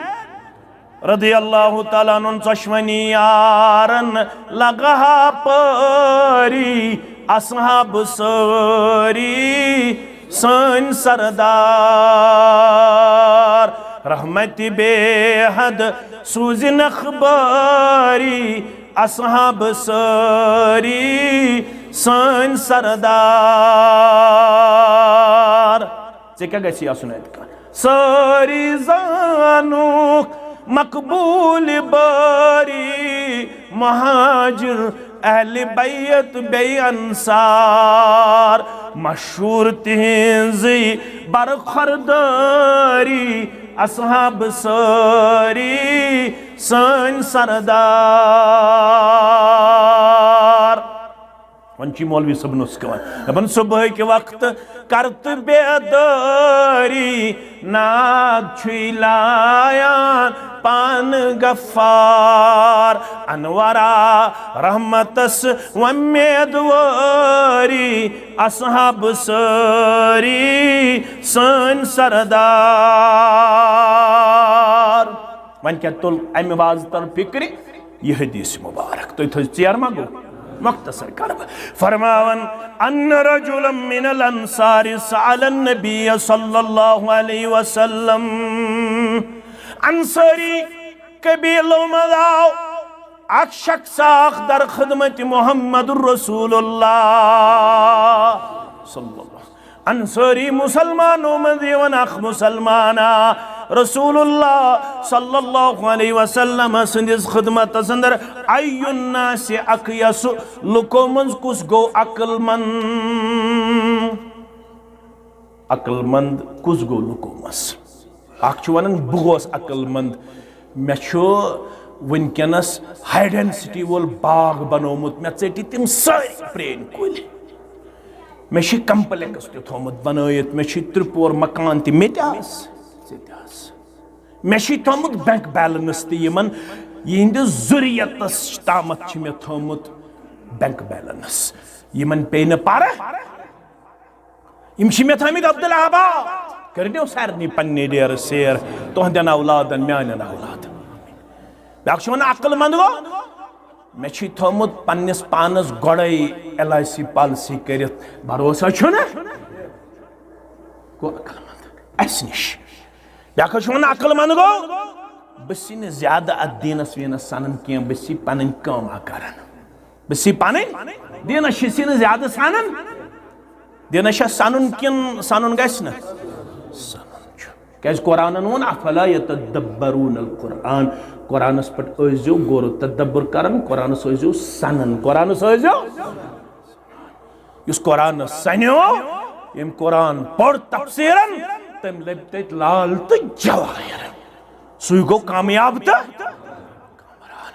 رضی اللہ تعالیٰ عنہ۔ ژۄشوٕنی یارن لگہا پٲری، اصحاب سٲری سٲنۍ سردار۔ رحمت بے حد سوٗزِنکھ بٲری، اصحاب سٲری سٲنۍ سردار۔ ژےٚ کیٛاہ گژھی آسُن اَتہِ کانٛہہ؟ سٲری زانُکھ مقبوٗل بٲری، مہاجر اہل بیت بیٚیہِ انصار، مشہوٗر تِہنٛزٕے برخوردٲری، اصحاب سٲری سٲنۍ سردار۔ وۄنۍ چھُ مولوی صٲبن اوس کھٮ۪وان۔ دَپان، صُبحٕکۍ وقتہٕ کر تہٕ بیدٲری، ناد چھُے لایان پانہٕ غفار۔ انورا رحمتس وۄمیدوٲری، اصحاب سٲری سٲنۍ سردار۔ وۄنۍ کیٛاہ تُل اَمہِ وازٕ تل فِکرِ؟ یہِ حدیث مبارک۔ تُہۍ تھٲیِو ژیر ما گوٚو؟ مختصر کرٕ بہٕ۔ فرماوان، ان رجلا من الانصار سأل النبی صلی اللہ علیہ وسلم۔ انصاری قبیلو منٛز آو اکھ شخص اکھ در خدمت محمد رسول اللہ صلی اللہ۔ انصاری مسلمانو منٛز یِوان اکھ مسلمانا رسول اللہ صلی اللہ علیہ وسلم سٕنٛدِس خدمتس اندر، ای الناس اقیس، لُکو منٛز کُس گوٚو عقل مند؟ عقل مند کُس گوٚو لُکو منٛز؟ اکھ چھُ ونان، بہٕ گوس عقل مند، مےٚ چھُ وٕنکیٚنس ہاے ڈینسٹی وول باغ بنومُت، مےٚ ژٔٹۍ تِم سٲری پرٛٲنۍ کُلۍ۔ مےٚ چھُ کمپلیکس تہِ تھوٚومُت بنٲیِتھ، مےٚ چھُ ترٛےٚ پور مکان تہِ، مےٚ تہِ آس، ژےٚ تہِ آس۔ مےٚ چھُ تھوٚومُت بینک بیلنس تہِ، یِمن یِہنٛدِ ذُریتس تامتھ چھُ مےٚ تھوٚومُت بینک بیلنس، یِمن پیٚیہِ نہٕ پرٕ۔ یِم چھِ مےٚ تھٲمٕتۍ عبدالاحباب۔ کٔرِو سارنٕے پننہِ ڈیرٕ سیر، تُہنٛدٮ۪ن اولادن، میانٮ۪ن اولادن۔ بیٛاکھ چھُ وَنان، عقل مند گوٚو، مےٚ چھُے تھوٚومُت پننِس پانس گۄڈَے ایل آئی سی پالیسی کٔرِتھ، بھروسہ چھُنہٕ؟ گوٚو عقل مند اَسہِ نِش۔ بیٛاکھ حظ چھُ وَنان، عقل مند گوٚو، بہٕ چھُس نہٕ زیادٕ اتھ دیٖنس ویٖنس سنان کینٛہہ، بہٕ چھُس پنٕنۍ کٲما کران۔ بہٕ چھُس پنٕنۍ دیٖنس چھُس نہٕ زیادٕ سنان۔ دیٖنس چھا سنُن کِنہٕ سنُن گژھِ نہٕ؟ سنُن چھُ۔ کیازِ قرآنن ووٚن، "افلا یتدبرون القرآن"، قرآنس پٮ۪ٹھ ٲسۍزیو غور و تدبر کران، قرآنس ٲسۍزیو سنان، قرآنس ٲسۍزیو۔ یُس قرآنس سنیو، ییٚمۍ قرآن پوٚر تفسیٖرن، تٔمۍ لٔبۍ تٔتۍ لال تہٕ جوٲہِر۔ سُے گوٚو کامیاب تہٕ کامران۔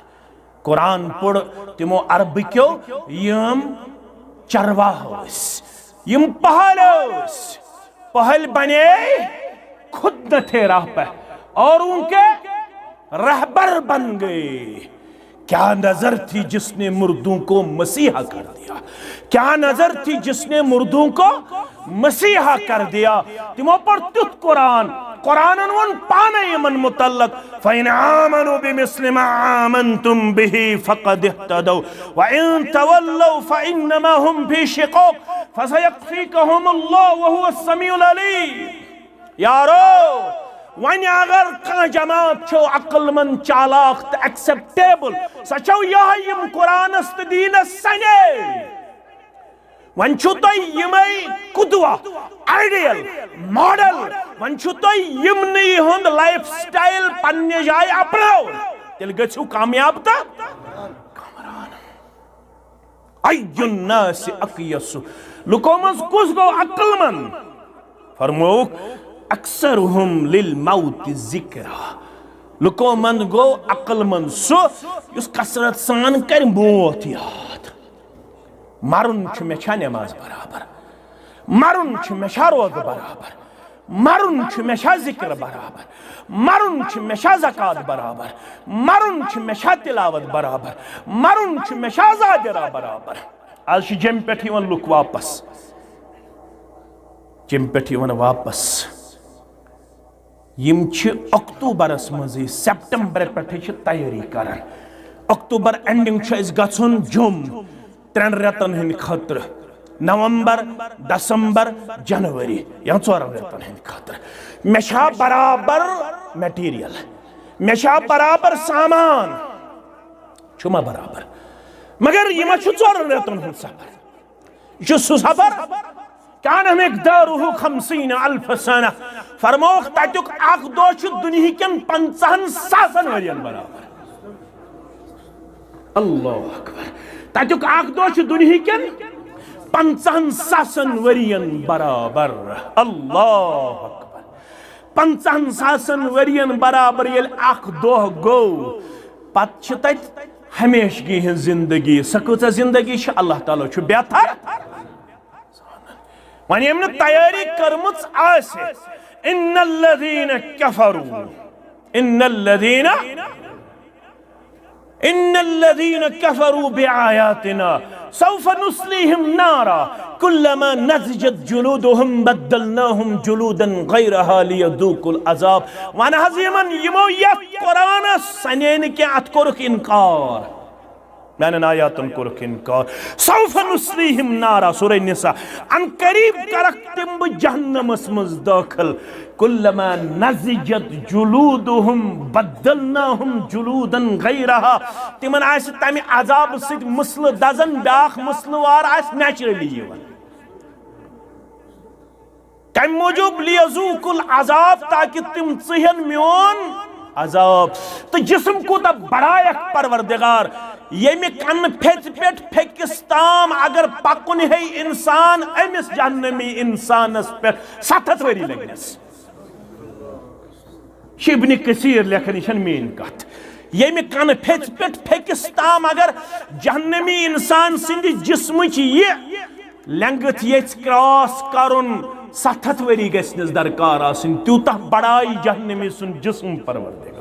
قرآن پوٚر تِمو عربہٕ کیو، یِم چرواہ ٲسۍ، یِم پہل ٲسۍ، پہل بنے خود نہ تھے راہ پہ، اور ان کے رہبر بن گئے۔ کیا نظر تھی جس نے مردوں کو مسیحا کر دیا؟ کیا نظر تھی جس نے مردوں کو مسیحا کر دیا؟ تِمو پوٚر تیُتھ قرآن، قرآنن ووٚن پانے یِمن متعلق، "فإن آمنوا بمثل ما آمنتم به فقد اهتدوا وإن تولوا فإنما هم في شقاق فسيكفيكهم الله وهو السميع العليم"۔ یارو، وۄنۍ اگر کانٛہہ جماعت چھو عقل مند، چالاک تہٕ ایکسپٹیبل، سۄ چھو یہے یِم قرآنس تہٕ دیٖنس سنے۔ وۄنۍ چھو تۄہہِ یِمے قدوہ، آئیڈیل، ماڈل، وۄنۍ چھو تۄہہِ یِمنٕے ہُنٛد لائف سٹائل پننہِ جایہِ اپناوُن، تیٚلہِ گٔژھِو کامیاب تہٕ کامران۔ ای الناس اقیس، لُکو منٛز کُس گوٚو عقل مند؟ فرمووُکھ، اکثرہم للموت ذکرا، لُکو منٛز گوٚو عقل مند سُہ یُس کثرت سان کرِ موت یاد۔ مرُن چھُ مےٚ چھا نماز برابر؟ مرُن چھُ مےٚ چھا روزٕ برابر؟ مرُن چھُ مےٚ چھا ذکر برابر؟ مرُن چھُ مےٚ چھا زکوٰۃ برابر؟ مرُن چھُ مےٚ چھا تلاوت برابر؟ مرُن چھُ مےٚ چھا زاجرہ برابر؟ آز چھِ جیٚمہِ پٮ۪ٹھ یِوان لُکھ واپس، جیٚمہِ پٮ۪ٹھ یِوان واپس۔ یِم چھِ اکتوبرس منٛزٕے، سپٹمبر پٮ۪ٹھٕے چھِ تیٲری کران۔ اکتوبر اینڈنگ چھُ اَسہِ گژھُن جوٚم۔ ترٛٮ۪ن رٮ۪تن ہٕنٛدِ خٲطرٕ، نومبر، دسمبر، جنوری، یا ژورن رٮ۪تن ہٕنٛدِ خٲطرٕ۔ مےٚ چھا برابر میٹیریل؟ مےٚ چھا برابر سامان؟ چھُ ما برابر؟ مگر یہِ ما چھُ ژورن رٮ۪تن ہُنٛد سفر؟ یہِ چھُ سُہ سفر، کان مقدارہ خمسین الف سنہ۔ فرمووُکھ، تتیُک اکھ دۄہ چھُ دُنہِکٮ۪ن پنژاہن ساسن ؤرین برابر۔ اللہ اکبر۔ تتیُک اکھ دۄہ چھُ دُنہِکٮ۪ن پنژاہن ساسن ؤرین برابر۔ اللہ اکبر۔ پنژاہن ساسن ؤرین برابر ییٚلہِ اکھ دۄہ گوٚو، پتہٕ چھِ تتہِ ہمیشگی ہٕنٛز زندگی۔ سۄ کۭژاہ زندگی چھِ؟ اللہ تعالیٰ چھُ بہتر۔ وۄنۍ ییٚمۍ نہٕ تیٲری کٔرمٕژ آسہِ، ان الذین کفروا، ان الذین، ان الذین کفروا بآیاتنا سوف نصلیہم نارا کلما نضجت جلودہم بدلناہم جلودا غیرہا لیذوقوا العذاب۔ وَن حظ یِمن، یِمو یتھ قرآنس سنے نہٕ کینٛہہ، اتھ کوٚرُکھ انکار۔ میانٮ۪ن آیاتن کوٚرُکھ انکار۔ سوف نصلیہم نارا، سورہ نساء۔ ان قریب کرکھ تِم بہٕ جہنمس منٛز دٲخل۔ کلما نضجت جلودہم بدلناہم جلودا غیرہا۔ تِمن آسہِ تمہِ عذابہٕ سۭتۍ مسلہٕ دزان، بیاکھ مسلہٕ وار آسہِ نیچرلی یِوان۔ کمہِ موٗجوٗب؟ لیذوقوا العذاب، تاکہِ تِم ژٕہن میون عذاب۔ تہٕ جسم کوٗتاہ بڑایکھ پروردگار، ییٚمہِ کنہٕ پھیژِ پٮ۪ٹھ پھیٚکِس تام اگر پکُن ہے انسان، أمِس جہنمی انسانس پٮ۪ٹھ ستھ ہتھ ؤری لگنس۔ چھِ ابن کثیر لیکھان، یہِ چھَنہٕ میٛٲنۍ کتھ۔ ییٚمہِ کنہٕ پھیژِ پٮ۪ٹھ پھیٚکِس تام اگر جہنمی انسان سٕنٛدِ جسمٕچ یہِ لینگتھ یژھِ کراس کرُن، ستھ ہتھ ؤری گژھِ نس درکار آسٕنۍ، تیوٗتاہ بڑایہِ جہنمی سُنٛد جسم پروردگار۔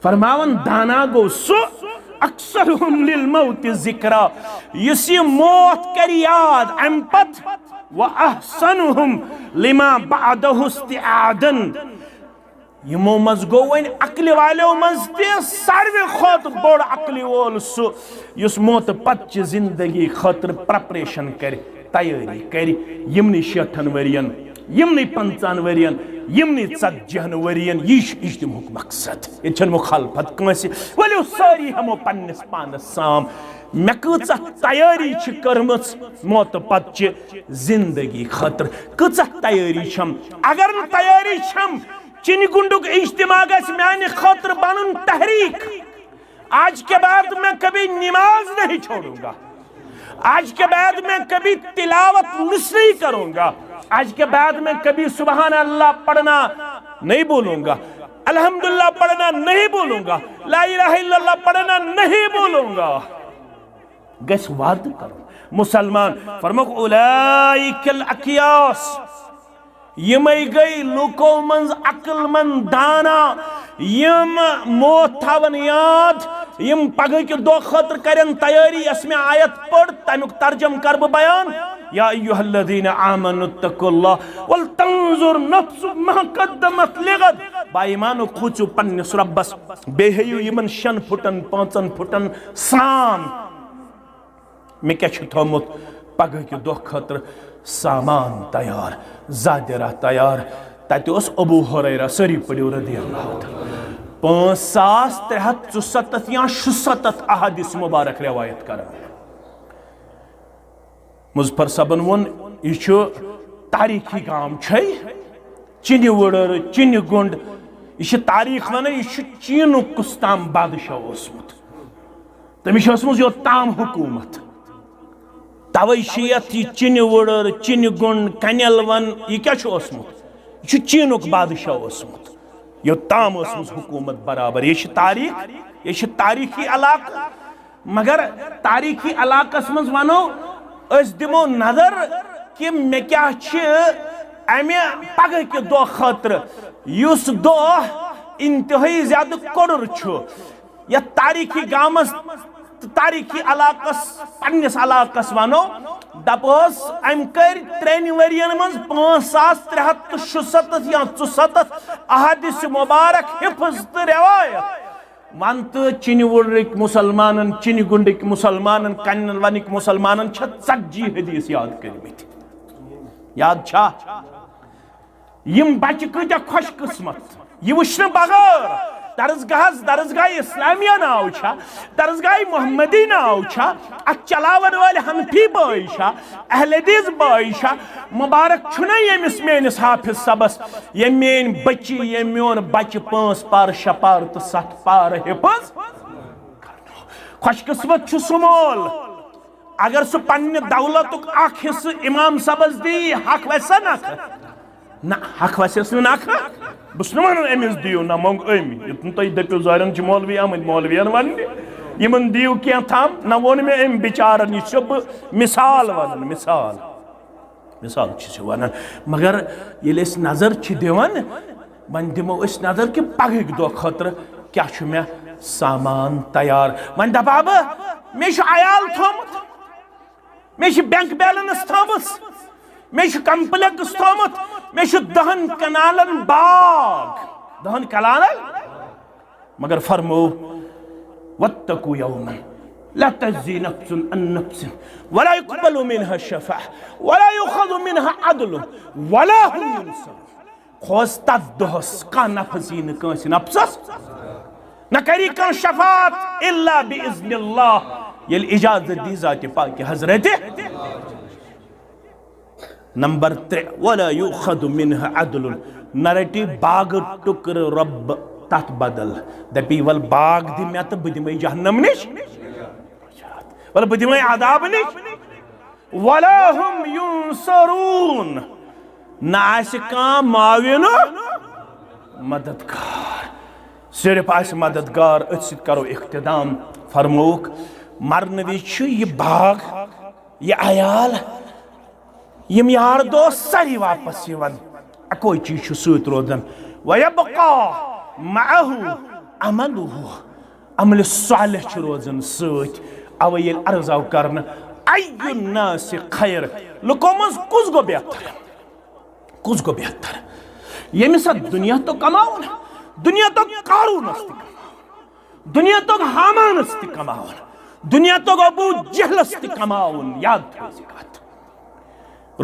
فرماوان، دانا گوٚو سُہ، اکثرہم للموت ذکرا، یُس یہِ موت کرِ یاد امہِ پتہٕ، و احسنہم لما بعدہ استعدادا۔ یِمو منٛز گوٚو وۄنۍ عقلہِ والیو منٛز تہِ ساروی کھۄتہٕ بوٚڑ عقلہِ وول سُہ، یُس موتہٕ پتہٕ چہِ زندگی خٲطرٕ پریپریشن کرِ، تیٲری کرِ۔ یِمنٕے شیٹھن ؤرین یِمنٕے پنٛژاہن ؤرین، یِمنٕے ژتجی ہن ؤرین، یی چھُ اجتماعُک مقصد۔ ییٚتہِ چھَنہٕ مخالفت کٲنٛسہِ۔ ؤلِو سٲری ہٮ۪مو پننِس پانس سام۔ مےٚ کۭژاہ تیٲری چھِ کٔرمٕژ موتہٕ پتہٕ چہِ زندگی خٲطرٕ؟ کۭژاہ تیٲری چھم؟ اگر نہٕ تیٲری چھم، چِنہِ گُنڈُک اجتماع گژھِ میانہِ خٲطرٕ بنُن تحریک۔ آج کے بعد میں کبھی نماز نہیں چھوڑوں گا۔ آج کے بعد میں کبھی تلاوت مس نہیں کروں گا۔ آج کے بعد میں کبھی سبحان اللہ پڑھنا نہیں بولوں گا، الحمدللہ پڑھنا نہیں بولوں گا، لا الہ الا اللہ پڑھنا نہیں بولوں گا۔ گژھِ وعدٕ کرُن۔ مسلمان فرموکھ، اولئک الاکیاس، یِمے گٔے لوٗکو منٛز عقل مند دانا، یِم موت تھاون یاد، یِم پگہٕکہِ دۄہ خٲطرٕ کرن تیٲری۔ یۄس مےٚ آیت پٔر، تمیُک ترجم کرٕ بہٕ بیان۔ یا ایھا الذین آمنوا اتقوا اللہ ولتنظر نفس ما قدمت لغد۔ با ایمانو، کھوٗژِو پننِس رۄبس، بیٚیہِ ہیٚیِو یِمن شٮ۪ن پھُٹن، پانٛژن پھُٹن سرٛان۔ مےٚ کیٛاہ چھُ تھوٚومُت پگہٕکہِ دۄہ خٲطرٕ سامان تیار، زادِ راہ تیار۔ تتہِ اوس ابو ہریرہ، سٲری پٔرِو رضی اللہ تعالیٰ۔ پانٛژھ ساس ترٛےٚ ہتھ ژُسَتتھ یا شُسَتتھ احادیث مبارک روایت کران۔ مظفر صٲبن ووٚن، یہِ چھُ تاریخی گام، چھے چِنہِ وُڑر، چِنہِ گُنڈ۔ یہِ چھِ تاریخ ونان، یہِ چھُ چیٖنُک کُس تام بادشاہ اوسمُت۔ تٔمِس چھِ ٲسمٕژ یوٚت تام حکوٗمت۔ توے چھِ یتھ یہِ چِنہِ وُڑر، چِنہِ گُنڈ، کنٮ۪ل ون، یہِ کیٛاہ چھُ اوسمُت؟ یہِ چھُ چیٖنُک بادشاہ اوسمُت۔ یوٚت تام ٲسمٕژ حکوٗمت برابر۔ یہِ چھِ تاریخ، یہِ چھِ تاریخی علاقہٕ۔ مگر تاریخی علاقس منٛز ونو، أسۍ دِمو نظر کہِ مےٚ کیٛاہ چھِ امہِ پگہٕکہِ دۄہ خٲطرٕ، یُس دۄہ انتہٲئی زیادٕ کوٚڑُر چھُ۔ یتھ تاریخی گامس تہٕ تاریخی علاقس، پننِس علاقس ونو، دپوس، أمۍ کٔرۍ ترٛٮ۪ن ؤرین منٛز پانٛژھ ساس ترٛےٚ ہتھ تہٕ شُسَتتھ یا ژُسَتتھ احادیث مبارک حفظ تہٕ روایت۔ ون تہٕ، چِنہِ وُڑرٕکۍ مسلمانن، چِنہِ گُنڈٕکۍ مسلمانن، کنن ونٕکۍ مسلمانن چھِ ژتجی حدیث یاد کٔرمٕتۍ۔ یاد چھا؟ یِم بچہِ کۭتیاہ خۄش قسمت، یہِ وٕچھنہٕ بغٲر۔ درسگاہس، درسگاہ اسلامیہ ناو چھا، درسگاہ محمدی ناو چھا، اتھ چلاون وٲلۍ حنفی بٲے چھا، اہل حدیث بٲے چھا؟ مبارک چھُنہ ییٚمِس میٲنِس حافظ صٲبس، ییٚمۍ میٲنۍ بچی، ییٚمۍ میون بچہِ پانٛژھ پار، شےٚ پار تہٕ ستھ پار حفظ۔ خۄش قسمت چھُ سُہ مول، اگر سُہ پننہِ دولتُک اکھ حصہٕ امام صٲبس دی، حق وسہِ سا نکھٕ؟ نہ، حق وسٮ۪س نہٕ نکھٕ۔ بہٕ چھُس نہٕ ونان أمِس دِیِو، نہ مۄنگ أمۍ۔ یُتھ نہٕ تُہۍ دٔپِو زورٮ۪ن چھِ مولوی آمٕتۍ مولوین وننہِ، یِمن دِیِو کینٛہہ تام۔ نہ ووٚن مےٚ أمۍ بِچارن، یہِ چھُسو بہٕ مثال ونان، مثال۔ مثال چھُس یہِ ونان۔ مگر ییٚلہِ أسۍ نظر چھِ دِوان، وۄنۍ دِمو أسۍ نظر کہِ پگہٕکۍ دۄہ خٲطرٕ کیٛاہ چھُ مےٚ سامان تیار۔ وۄنۍ دپہٕ ہا بہٕ، مےٚ چھُ عیال تھوٚومُت، مےٚ چھِ بینک بیلنس تھٲومٕژ، مےٚ چھُ کمپلیکس تھوٚومُت، مےٚ چھُ دَہن کنالن باغ، دَہن کنالن۔ مگر فرمو، واتقوا یوما لا تجزی نفس عن نفس ولا يقبل منها شفاعة ولا يؤخذ منها عدل ولا هم ينصرون۔ کھوژ تتھ دۄہس، کانٛہہ نفس یی نہٕ کٲنٛسہِ نفسس، نہ کری کانٛہہ شفاعت الا باذن اللہ، ییٚلہِ اجازت دی ذاتِ پاکِ حضرت۔ نمبر ترٛےٚ، ولا یؤخذ منها عدل، نہ رٹہِ باغہٕ ٹُکرٕ رۄب تتھ بدل، دپی ول باغ دِ مےٚ تہٕ بہٕ دِمے جہنم نِش، ول بہٕ دِمے عذاب نِش۔ ولا هم ينصرون، نہ آسہِ کانٛہہ معاون و مددگار، صرف آسہِ مددگار، أتھۍ سۭتۍ کرو اختتام۔ فرمووُکھ، مرنہٕ وِزِ چھُ یہِ باغ، یہِ عیال، یِم یار دوس سٲری واپس یِوان، اکوے چیٖز چھُ سۭتۍ روزان، ويبقى معه عمله، عملِ صالح چھُ روزان سۭتۍ۔ اوے ییٚلہِ عرض آو کرنہٕ، أي الناس خير، لُکو منٛز کُس گوٚو بہتر؟ کُس گوٚو بہتر؟ ییٚمِس اَتھ دُنیا تو کماوُن، دُنیا تو قارونس تہِ کماوُن، دُنیا تو ہامانس تہِ کماوُن، دُنیا تو ابو جہلس تہِ کماوُن۔ یاد تھٲوزِ کتھ۔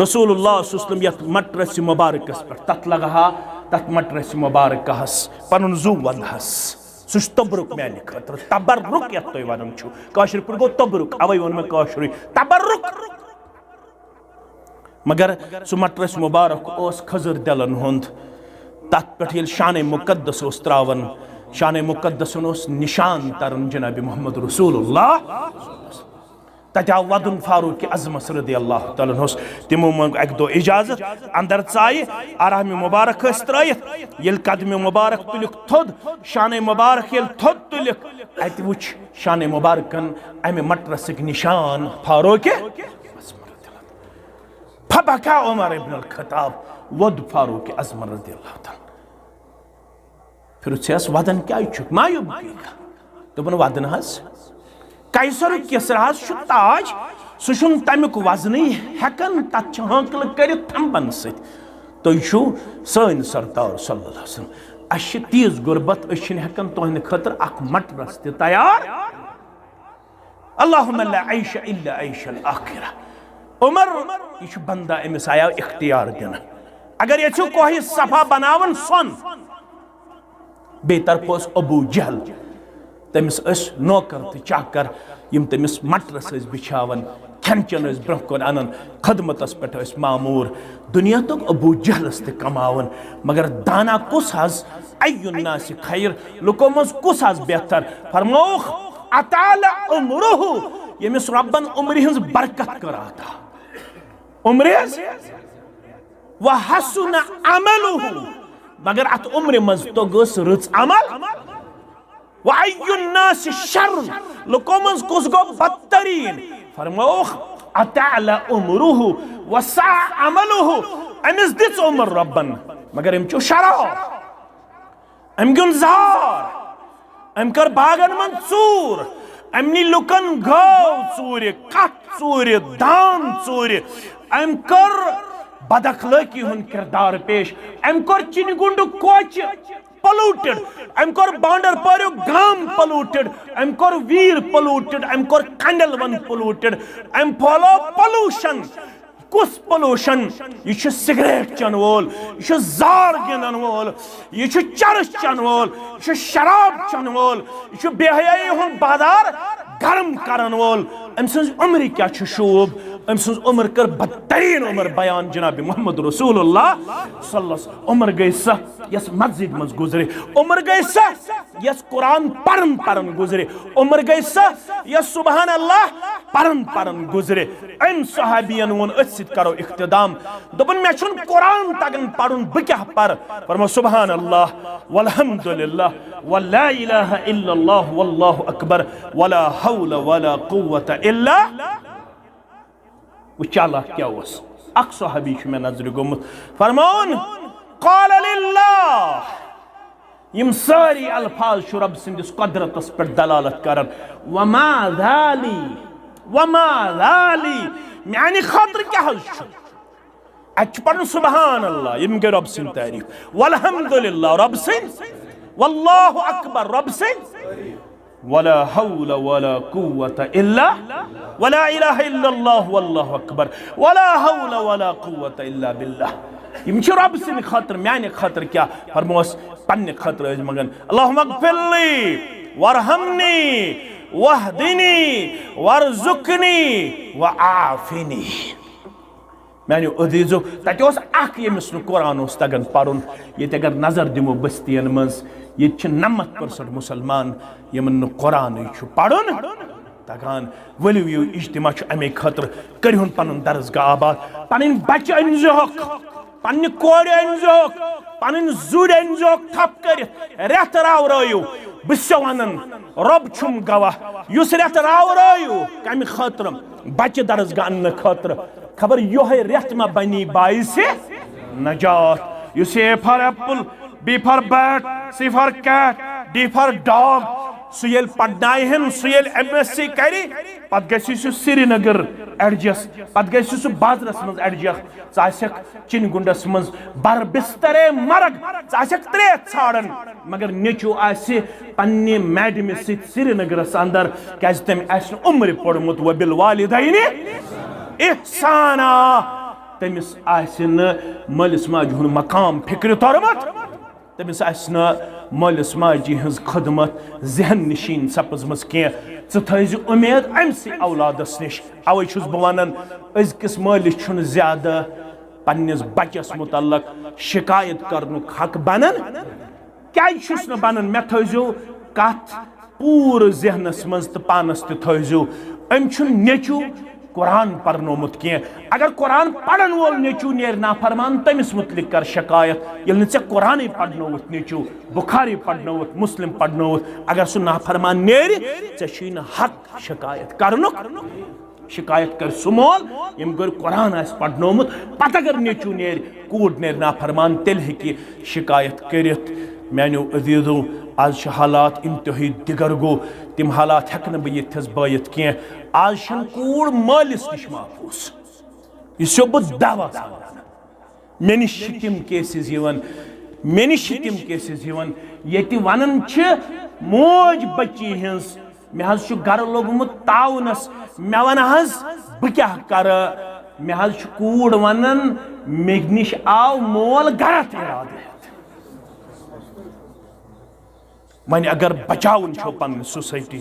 رسول اللہ صلی اللہ علیہ وسلم یتھ مٹرس مبارکس پٮ۪ٹھ، تتھ لگہا، تتھ مٹرس مبارکس پنُن زُو ودہس۔ سُہ چھُ تبرک میانہِ خٲطرٕ، تبرک یتھ تُہۍ ونان چھِو۔ کٲشِر پٲٹھۍ گوٚو تبرک، اوے ووٚن مےٚ کٲشرُے تبرک۔ مگر سُہ مٹرس مبارک اوس خضر دِلن ہُنٛد۔ تتھ پٮ۪ٹھ ییٚلہِ شانِ مقدس اوس تراوان، شانِ مقدسن اوس نشان تران جناب محمد رسول اللہ۔ تتہِ آو ودُن فاروق اعظمس رضی اللہ تعالیٰ عنہس۔ تِمو منٛگ اکہِ دۄہ اجازت، اندر ژایہِ، آرام مبارک ٲسۍ ترٲیِتھ۔ ییٚلہِ قدمِ مبارک تُلِکھ تھوٚد، شانِ مبارک ییٚلہِ تھوٚد تُلِکھ، اتہِ وُچھ شانِ مبارکن امہِ مٹرسٕکۍ نشان فاروق اعظم رضی اللہ عنہ۔ فبکا عمر ابن الخطاب، ووٚد فاروق اعظم رضی اللہ تعالیٰ عنہ۔ پھرُژھیس، ودان کیازِ چھُکھ؟ ما یبکیک؟ دوٚپُن، ودٕ نہٕ حظ۔ قیصر کسراہس چھُ تاج، سُہ چھُنہٕ تمیُک وزنٕے ہٮ۪کان، تتھ چھِ ہانکلہٕ کٔرِتھ تھمبن سۭتۍ۔ تُہۍ چھِو سٲنۍ سردار صلی اللہ علیہ وسلم۔ اسہِ چھِ تیٖژ غربت، أسۍ چھِنہٕ ہٮ۪کان تُہنٛدِ خٲطرٕ اکھ مٹرس تہِ تیار۔ اللہم لا عیش الا عیش الاخرہ۔ عمر، یہِ چھُ بندہ، أمِس آیاو اختیار دِنہٕ۔ اگر یژھِو کوہہِ صفا بناوُن سۄن، بیٚیہِ طرفہٕ اوس ابو جہل، تٔمِس ٲسۍ نوکر تہٕ چاکر، یِم تٔمِس مٹرس ٲسۍ بِچھاوان، کھٮ۪ن چٮ۪ن ٲسۍ برٛونٛہہ کُن انان، خدمتس پٮ۪ٹھ ٲسۍ معموٗر۔ دُنیا توٚگ ابو جہلس تہِ کماوُن، مگر دانا کُس حظ؟ ای الناس خیر، لُکو منٛز کُس حظ بہتر؟ فرمووُکھ، اطال عمرہ، ییٚمِس رۄبن عمرِ ہٕنٛز برکت کٔر عطا۔ عمرِ ہٕنٛز، وحسن عملہ، مگر اتھ عمرِ منٛز توٚگُس رٕژ عمل۔ وای الناس شر، لُکو منٛز کُس گوٚو بدترین؟ فرمووُکھ، اطال عمرہ وساء عملہ، أمِس دِژ عمر رۄبن، مگر أمۍ چیوٚو شراب، أمۍ گیُنٛد زہر، أمۍ کٔر باغن منٛز ژوٗر، أمۍ نی لُکن گٲو ژوٗرِ، کٹھ ژوٗرِ، دان ژوٗرِ، أمۍ کٔر بد اخلٲقی ہُنٛد کردار پیش، أمۍ کوٚر چِنہِ گُنڈٕ کوچہِ پلوٹڈ، أمۍ کوٚر بانڈر پوریُک گام پلوٹڈ، أمۍ کوٚر ویر پلوٹڈ، أمۍ کوٚر کنڈل ون پلوٹڈ، أمۍ پھٲلٲو پلوشن۔ کُس پلوشن؟ یہِ چھُ سگریٹ چٮ۪ن وول، یہِ چھُ زار گِنٛدن وول، یہِ چھُ چرس چٮ۪ن وول، یہِ چھُ شراب چٮ۪ن وول، یہِ چھُ بے حیٲیی ہُنٛد بازار گرم کرن وول۔ أمۍ سٕنٛز عمرِ کیٛاہ چھُ شوٗب؟ أمۍ سٕنٛز عمر کٔر بدترین عمر بیان جناب محمد رسول اللہ صلی اللہ علیہ وسلم۔ عمر گٔے سۄ یۄس مسجد منٛز گُزرِ، عمر گٔے سۄ یۄس قرآن پرن پرن گُزرِ، عمر گٔے سۄ یۄس سبحان اللہ پرن پرن گُزرِ۔ أمۍ صحابین ووٚن، أتھۍ سۭتۍ کرو اختتام۔ دوٚپُن، مےٚ چھُنہٕ قرآن تگان پرُن، بہٕ کیٛاہ پرٕ؟ فرمو، سبحان اللہ، والحمد للہ، ولا الہ الا اللہ، واللہ اکبر، ولا حول ولا قوة الا۔ وٕچھ چالاک کیٛاہ اوس۔ اکھ صحابی چھُ مےٚ نظرِ گوٚمُت۔ فرماوُن، قال للہ۔ یِم سٲری الفاظ چھِ رۄب سٕنٛدِس قۄدرتس پٮ۪ٹھ دلالت کران۔ وما ذالی، وما ذالی، میانہِ خٲطرٕ کیٛاہ حظ چھُ؟ اَتہِ چھُ پَرُن سبحان اللہ، یِم گٔے رۄب سٕنٛدۍ تعریٖف۔ والحمد للہ، رۄب سٕنٛدۍ۔ واللہ اکبر، رۄب سٕنٛدۍ۔ ولا حول ولا قوة الا، ولا الہ الا اللہ، واللہ اکبر، ولا حول ولا قوة الا باللہ۔ یِم چھِ رۄب سٕنٛدِ خٲطرٕ، میانہِ خٲطرٕ کیٛاہ؟ فرموس پننہِ خٲطرٕ ٲسۍ منٛگان، اللہم اغفر لی، وارحمنی، واہدنی، وارزقنی، وعافنی۔ میانیو عزیزو، تتہِ اوس اکھ، ییٚمِس نہٕ قرآن اوس تگان پرُن۔ ییٚتہِ اگر نظر دِمو بستین منٛز، ییٚتہِ چھِ نمتھ پٔرسنٹ مسلمان، یِمن نہٕ قرآنٕے چھُ پرُن تگان۔ ؤلِو، یہِ اجتماع چھُ امے خٲطرٕ، کٔرِہُن پنُن درسگاہ آباد، پنٕنۍ بچہِ أنۍزِہوکھ، پننہِ کورِ أنۍزِہوکھ، پنٕنۍ زُرۍ أنۍزِہوکھ تھپھ کٔرِتھ، رٮ۪تھ راورٲیِو۔ بہٕ چھُسو ونان، رۄب چھُم گواہ، یُس رٮ۪تھ راورٲیِو، کمہِ خٲطرٕ؟ بچہِ درسگاہ اننہٕ خٲطرٕ۔ خبر یۄہے رٮ۪تھ ما بنی باعث نجات۔ یُس A for apple، B for bat، C for cat، D for dog، سُہ ییٚلہِ پرناوہن، سُہ ییٚلہِ ایم ایس سی کرِ، پتہٕ گژھِ سُہ سرینگر ایڈجسٹ، پتہٕ گژھِ سُہ بازرس منٛز ایڈجسٹ۔ ژٕ آسکھ چِنہِ گُنڈس منٛز بر بسترے مرگ، ژٕ آسکھ ترٛیش ژھانڈان، مگر نیٚچو آسہِ پننہِ میڈمہِ سۭتۍ سرینگرس اندر، کیازِ تٔمۍ آسہِ نہٕ عمرِ پوٚرمُت وبالوالدین احسانا۔ تٔمِس آسہِ نہٕ مٲلِس ماجہِ ہُنٛد مقام فِکرِ توٚرمُت، تٔمِس آسہِ نہٕ مٲلِس ماجہِ ہٕنٛز خدمت ذہن نشین سپٕزمٕژ کینٛہہ۔ ژٕ تھٲیزِ اُمید أمۍ سٕے اولادس نِش۔ اوے چھُس بہٕ ونان، أزکِس مٲلِس چھُنہٕ زیادٕ پننِس بچس متعلق شکایت کرنُک حق بنان۔ کیازِ چھُس نہٕ بنان؟ مےٚ تھٲیزیو کتھ پوٗرٕ ذہنس منٛز تہٕ پانس تہِ تھٲیزیو، أمۍ چھُنہٕ نیٚچو قرآن پرنومُت کینٛہہ۔ اگر قرآن پرن وول نیٚچو نیرِ نافرمان، تٔمِس متعلق کر شکایت۔ ییٚلہِ نہٕ ژےٚ قرآنٕے پرنووُتھ نیٚچو، بخاری پرنووُتھ، مسلم پرنووُتھ، اگر سُہ نافرمان نیرِ، ژےٚ چھُے نہٕ حق شکایت کرنُک۔ شکایت کرِ سُہ مول، ییٚمۍ گۄڈٕ قرآن آسہِ پرنومُت، پتہٕ اگر نیٚچو نیرِ، کوٗر نیرِ نافرمان، تیٚلہِ ہیٚکہِ یہِ شکایت کٔرِتھ۔ میانیو عزیزو، آز چھِ حالات انتہٲیی دِگر گوٚو، تِم حالات ہٮ۪کہٕ نہٕ بہٕ ییٚتھس بٲیِتھ کینٛہہ۔ آز چھَنہٕ کوٗر مٲلِس نِش محفوٗظ۔ یہِ چھُسو بہٕ دعویٰ سان ونان۔ مےٚ نِش چھِ تِم cases یِوان، مےٚ نِش چھِ تِم cases یِوان، ییٚتہِ ونان چھِ موج بچی ہٕنٛز، مےٚ حظ چھُ گرٕ لوٚگمُت تاونس، مےٚ ون حظ بہٕ کیٛاہ کرٕ؟ مےٚ حظ چھُ کوٗر ونان، مےٚ نِش آو مول گرس ارادٕ ہٮ۪تھ۔ وۄنۍ اگر بچاوُن چھو پنٕنۍ society،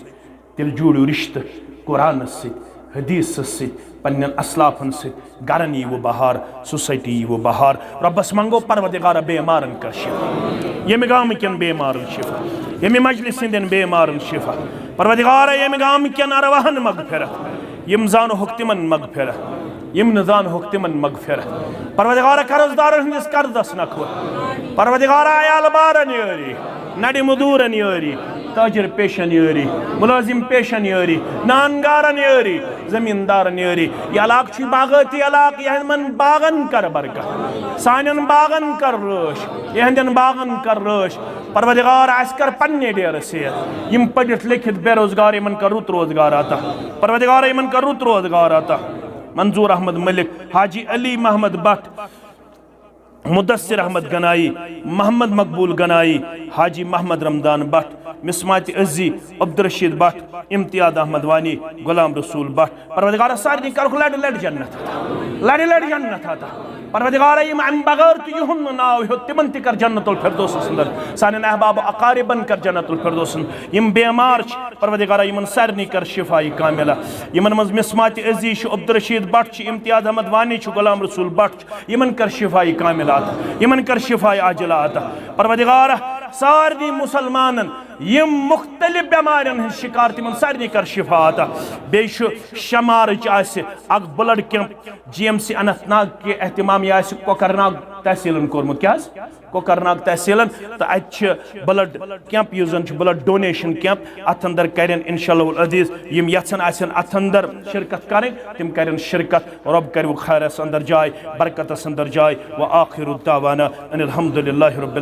تیٚلہِ جوڑِو رشتہٕ قرآنس سۭتۍ، حدیثس سۭتۍ، پننٮ۪ن اسلافن سۭتۍ۔ گرن ییٖوٕ بہار، society ییٖوٕ بہار۔ رۄبس منگو، پروردگارا، بیمارن کر شفا، ییٚمہِ گامہٕ کٮ۪ن بیمارن شفا، ییٚمہِ مجلس ہٕنٛدٮ۪ن بیمارن شفا۔ پروردگارا، ییٚمہِ گامہٕ کٮ۪ن ارواحن مغفرت، یِم زانہوکھ تِمن مغفرت، یِم نہٕ زانہوکھ تِمن مغفرت۔ پروردگارا، قرض دارن ہٕنٛدِس قرضس نکھٕ وۄتھ۔ پروردگارا، عیال بارن یٲری، نڑِ مزدورن یٲری، تاجر پیشن یٲری، ملازم پیشن یٲری، نان گارن یٲری، زمیندارن یٲری۔ یہِ علاقہٕ چھُ باغٲتی علاقہٕ، یِمن باغن کر برکت، سانٮ۪ن باغن کر رٲچھ، یِہنٛدٮ۪ن باغن کر رٲچھ۔ پروردگار، اسہِ کر پننہِ ڈیرٕ سیر۔ یِم پٔرِتھ لیکھِتھ بے روزگار، یِمن کر رُت روزگار عطا۔ پروردگار، یِمن کر رُت روزگار عطا۔ منظور احمد ملک، حاجی علی محمد بٹ، مدثر احمد گنائی، محمد مقبول گنائی، حاجی محمد رمضان بٹ، مصمات عزی، عبدالرشید بٹ، امتیاز احمد وانی، غلام رسول بٹ۔ پروردگارا، سارنٕے کرُکھ لڑِ لڑِ جنت عطا۔ لڑِ لڑِ جنت عطا۔ پروردگارا، یِم امہِ بغٲر تہِ یِہُنٛد نہٕ ناو ہیوٚت، تِمن تہِ کر جنت الفردوسس اندر۔ سانٮ۪ن احباب و اقاربن کر جنت الفردوسن۔ یِم بیمار چھِ، پروردگارا، یِمن سارنٕے کر شفای کاملہ۔ یِمن منٛز مصمات عزی چھُ، عبدالرشید بٹ چھُ، امتیاز احمد وانی چھُ، غلام رسول بٹ چھُ۔ یِمن کر شفای کاملہ عطا، یِمن کر شفای عاجلہ عطا۔ پروردگارا، سارنٕے مسلمانن یِم مختلف بیمارن ہٕنٛدۍ شکار، تِمن سارنٕے کر شفا عطا۔ بیٚیہِ چھُ شمارٕچ آسہِ اکھ blood camp، G M C Anantnag کہِ اہتمام، یہِ آسہِ کوکرناگ تحصیلن کوٚرمُت۔ کیٛاہ حظ؟ کوکرناگ تحصیلن۔ تہٕ اتہِ چھِ blood camp، یُس زن چھُ blood donation camp، اتھ اندر کرن انشاءاللہ العزیز یِم یژھن آسن اتھ اندر شرکت کرٕنۍ، تِم کرن شرکت۔ رۄب کٔرِو خیرس اندر جاے، برکتس اندر جاے۔ وآخر دعوانا ان الحمد للہ رب العالمین۔